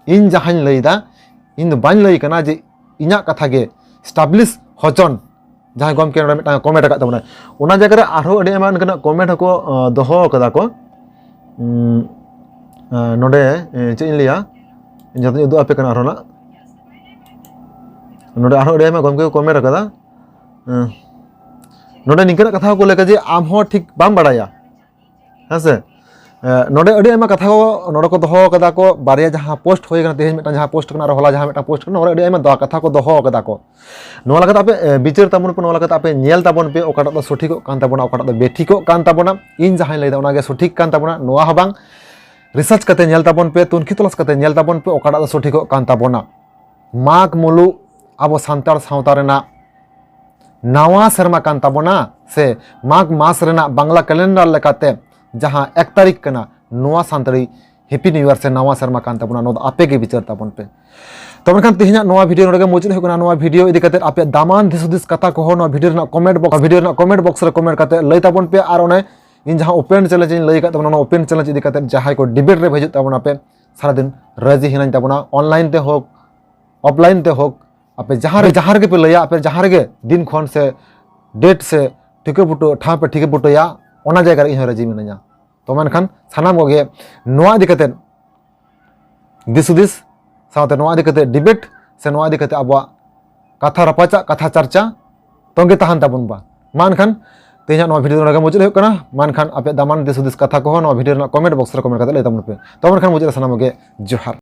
ᱤᱧ ᱡᱟᱦᱟᱸᱧ ᱞᱟᱹᱭᱫᱟ, ᱤᱧ ᱫᱚ ᱵᱟᱹᱧ ᱞᱟᱹᱭ ᱠᱟᱱᱟ ᱡᱮ ᱤᱧᱟᱹᱜ ᱠᱟᱛᱷᱟ ᱜᱮ establish ᱦᱚᱪᱚᱱ, ᱡᱟᱦᱟᱸᱭ ᱜᱚᱢᱠᱮ ᱱᱚᱰᱮ ᱢᱤᱫᱴᱟᱝ comment ᱟᱠᱟᱫ ᱛᱟᱵᱚᱱᱟᱭ, ᱚᱱᱟ ᱡᱟᱭᱜᱟ ᱨᱮ ᱟᱨᱦᱚᱸ ᱟᱹᱰᱤ ᱟᱭᱢᱟ ᱚᱱᱠᱟᱱᱟᱜ comment ᱦᱚᱸᱠᱚ, ᱟᱸ, ᱫᱚᱦᱚ ᱟᱠᱟᱫᱟ ᱠᱚ᱾ ᱩᱸ, ᱟᱸ, ᱱᱚᱰᱮ, ᱮᱸ, ᱪᱮᱫ ᱤᱧ ᱞᱟᱹᱭᱟ, ᱤᱧ ᱡᱚᱛᱚᱧ ᱩᱫᱩᱜ ᱟᱯᱮ ᱠᱟᱱᱟ ᱟᱨᱦᱚᱸ ᱱᱟᱜ᱾ ᱱᱚᱰᱮ ᱟᱨᱦᱚᱸ ᱟᱹᱰᱤ ᱟᱭᱢᱟ ᱜᱚᱢᱠᱮ ᱠᱚ comment ᱟᱠᱟᱫᱟ᱾ ᱮᱸ, ᱱᱚᱰᱮ ᱱᱤᱝᱠᱟᱹᱱᱟᱜ ᱠᱟᱛᱷᱟ ᱦᱚᱸᱠᱚ ᱞᱟᱹᱭ ᱠᱟᱫᱟ ᱡᱮ ᱟᱢ ᱦᱚᱸ ᱴᱷᱤᱠ ᱵᱟᱢ ᱵᱟᱲᱟᱭᱟ, ᱦᱮᱸ ᱥᱮ? ᱮᱸ, ᱱᱚᱰᱮ ᱟᱹᱰᱤ ᱟᱭᱢᱟ ᱠᱟᱛᱷᱟ ᱠᱚ ᱱᱚᱰᱮ ᱠᱚ ᱫᱚᱦᱚ ᱠᱟᱫᱟ ᱠᱚ, ᱵᱟᱨᱭᱟ ᱡᱟᱦᱟᱸ post ᱦᱩᱭ ᱠᱟᱱᱟ, ᱛᱮᱦᱮᱧ ᱢᱤᱫᱴᱟᱝ ᱡᱟᱦᱟᱸ post ᱠᱟᱱᱟ ᱟᱨ ᱦᱚᱞᱟ ᱡᱟᱦᱟᱸ ᱢᱤᱫᱴᱟᱝ post ᱠᱟᱱᱟ, ᱱᱚᱰᱮ ᱟᱹᱰᱤ ᱟᱭᱢᱟ ᱫᱚ ᱠᱟᱛᱷᱟ ᱠᱚ ᱫᱚᱦᱚ ᱠᱟᱫᱟ ᱠᱚ᱾ ᱱᱚᱣᱟ ᱞᱮᱠᱟᱛᱮ ᱟᱯᱮ, ᱮᱸ, ᱵᱤᱪᱟᱹᱨ ᱛᱟᱵᱚᱱ ᱯᱮ, ᱱᱚᱣᱟ ᱞᱮᱠᱟᱛᱮ ᱟᱯᱮ ᱧᱮᱞ ᱛᱟᱵᱚᱱ ᱯᱮ, ᱚᱠᱟᱴᱟᱜ ᱫᱚ ᱥᱚᱴᱷᱤᱠᱚᱜ ᱠᱟᱱ ᱛᱟᱵᱚᱱᱟ, ᱚᱠᱟᱴᱟᱜ ᱫᱚ ᱵᱮᱴᱷᱤᱠᱚᱜ ᱠᱟᱱ ᱛᱟᱵᱚᱱᱟ᱾ ᱤᱧ ᱡᱟᱦᱟᱸᱧ ᱞᱟᱹᱭᱫᱟ ᱚᱱᱟᱜᱮ ᱥᱚᱴᱷᱤᱠ ᱠᱟᱱ ᱛᱟᱵᱚᱱᱟ, ᱱᱚᱣᱟ ᱦᱚᱸ ᱵᱟᱝ research ᱠᱟᱛᱮ ᱧᱮᱞ ᱛᱟᱵᱚᱱ ᱯᱮ, ᱛᱩᱱᱠᱷᱤ ᱛᱚᱞᱟᱥ ᱠᱟᱛᱮ ᱧᱮᱞ ᱛᱟᱵᱚᱱ ᱯᱮ, ᱚᱠᱟᱴᱟᱜ ᱫᱚ ᱥᱚᱴᱷᱤᱠᱚᱜ ᱠᱟᱱ ᱛᱟᱵᱚᱱᱟ᱾ ᱢᱟᱜᱽ ᱢᱩᱞᱩᱜ ᱟᱵᱚ ᱥᱟᱱᱛᱟᱲ ᱥᱟᱶᱛᱟ ᱨᱮᱱᱟᱜ ᱱᱟᱣᱟ ᱥᱮᱨᱢᱟ ᱠᱟᱱ ᱛᱟᱵᱚᱱᱟ, ᱥᱮ ᱢᱟᱜᱽ ᱢᱟᱥ ᱨᱮᱱᱟᱜ ᱵᱟᱝᱞᱟ calendar ᱞᱮᱠᱟᱛᱮ ᱡᱟᱦᱟᱸ ᱮᱠ ᱛᱟᱹᱨᱤᱠᱷ ᱠᱟᱱᱟ, ᱱᱚᱣᱟ ᱥᱟᱱᱛᱟᱲᱤ Happy New Year ᱥᱮ ᱱᱟᱣᱟ ᱥᱮᱨᱢᱟ ᱠᱟᱱ ᱛᱟᱵᱚᱱᱟ, ᱱᱚᱣᱟ ᱫᱚ ᱟᱯᱮ ᱜᱮ ᱵᱤᱪᱟᱹᱨ ᱛᱟᱵᱚᱱ ᱯᱮ᱾ ᱛᱚ ᱢᱮᱱᱠᱷᱟᱱ ᱛᱮᱦᱮᱧᱟᱜ ᱱᱚᱣᱟ video ᱱᱚᱰᱮ ᱜᱮ ᱢᱩᱪᱟᱹᱫ ᱦᱩᱭᱩᱜ ᱠᱟᱱᱟ᱾ ᱱᱚᱣᱟ video ᱤᱫᱤ ᱠᱟᱛᱮ ᱟᱯᱮ ᱫᱟᱢᱟᱱ ᱫᱤᱥ ᱦᱩᱫᱤᱥ ᱠᱟᱛᱷᱟ ᱠᱚᱦᱚᱸ ᱱᱚᱣᱟ video ᱨᱮᱱᱟᱜ comment box, video ᱨᱮᱱᱟᱜ comment box ᱨᱮ comment ᱠᱟᱛᱮ ᱞᱟᱹᱭ ᱛᱟᱵᱚᱱ ᱯᱮ᱾ ᱟᱨ ᱚᱱᱮ ᱤᱧ ᱡᱟᱦᱟᱸ open challenge ᱤᱧ ᱞᱟᱹᱭ ᱟᱠᱟᱫ ᱛᱟᱵᱚᱱᱟ, ᱚᱱᱟ open challenge ᱤᱫᱤ ᱠᱟᱛᱮ ᱡᱟᱦᱟᱸᱭ ᱠᱚ debate ᱨᱮ ᱦᱤᱡᱩᱜ ᱛᱟᱵᱚᱱᱟ ᱯᱮ, ᱥᱟᱨᱟᱫᱤᱱ ᱨᱟᱹᱡᱤ ᱦᱤᱱᱟᱹᱧ ᱛᱟᱵᱚᱱᱟ, online ᱛᱮ ᱦᱳᱠ, offline ᱛᱮ ᱦᱳᱠ, ᱟᱯᱮ ᱡᱟᱦᱟᱸ ᱨᱮ, ᱡᱟᱦᱟᱸ ᱨᱮᱜᱮ ᱯᱮ ᱞᱟᱹᱭᱟ, ᱟᱯᱮ ᱡᱟᱦᱟᱸ ᱨᱮᱜᱮ ᱫᱤᱱ ᱠᱷᱚᱱ ᱥᱮ date ᱥᱮ ᱴᱷᱤᱠᱟᱹ ᱵᱩᱴᱟᱹ, ᱴᱷᱟᱶ ᱯᱮ ᱴᱷᱤᱠᱟᱹ ᱵᱩᱴᱟᱹᱭᱟ, ᱚᱱᱟ ᱡᱟᱭᱜᱟ ᱨᱮ ᱤᱧ ᱦᱚᱸ ᱨᱟᱹᱡᱤ ᱢᱤᱱᱟᱹᱧᱟ᱾ ᱛᱚ ᱢᱮᱱᱠᱷᱟᱱ ᱥᱟᱱᱟᱢ ᱠᱚᱜᱮ ᱱᱚᱣᱟ ᱤᱫᱤ ᱠᱟᱛᱮ ᱫᱤᱥ ᱦᱩᱫᱤᱥ ᱥᱟᱶᱛᱮ ᱱᱚᱣᱟ ᱤᱫᱤ ᱠᱟᱛᱮ debate ᱥᱮ ᱱᱚᱣᱟ ᱤᱫᱤ ᱠᱟᱛᱮ ᱟᱵᱚᱣᱟᱜ ᱠᱟᱛᱷᱟ ᱨᱟᱯᱟᱪᱟᱜ, ᱠᱟᱛᱷᱟ ᱪᱟᱨᱪᱟ ᱛᱚᱸᱜᱮ ᱛᱟᱦᱮᱱ ᱛᱟᱵᱚᱱ ᱵᱟ᱾ ᱢᱟ ᱮᱱᱠᱷᱟᱱ ᱛᱮᱦᱮᱧᱟᱜ ᱱᱚᱣᱟ video ᱫᱚ ᱱᱚᱰᱮ ᱜᱮ ᱢᱩᱪᱟᱹᱫ ᱦᱩᱭᱩᱜ ᱠᱟᱱᱟ᱾ ᱢᱮᱱᱠᱷᱟᱱ ᱟᱯᱮᱭᱟᱜ ᱫᱟᱢᱟᱱ ᱫᱤᱥ ᱦᱩᱫᱤᱥ ᱠᱟᱛᱷᱟ ᱠᱚᱦᱚᱸ ᱱᱚᱣᱟ video ᱨᱮᱱᱟᱜ comment box ᱨᱮ comment ᱠᱟᱛᱮ ᱞᱟᱹᱭ ᱛᱟᱵᱚᱱ ᱯᱮ᱾ ᱛᱚ ᱢᱮᱱᱠᱷᱟᱱ ᱢᱩᱪᱟᱹᱫ ᱨᱮ ᱥᱟᱱᱟᱢ ᱜᱮ ᱡᱚᱦᱟᱨ᱾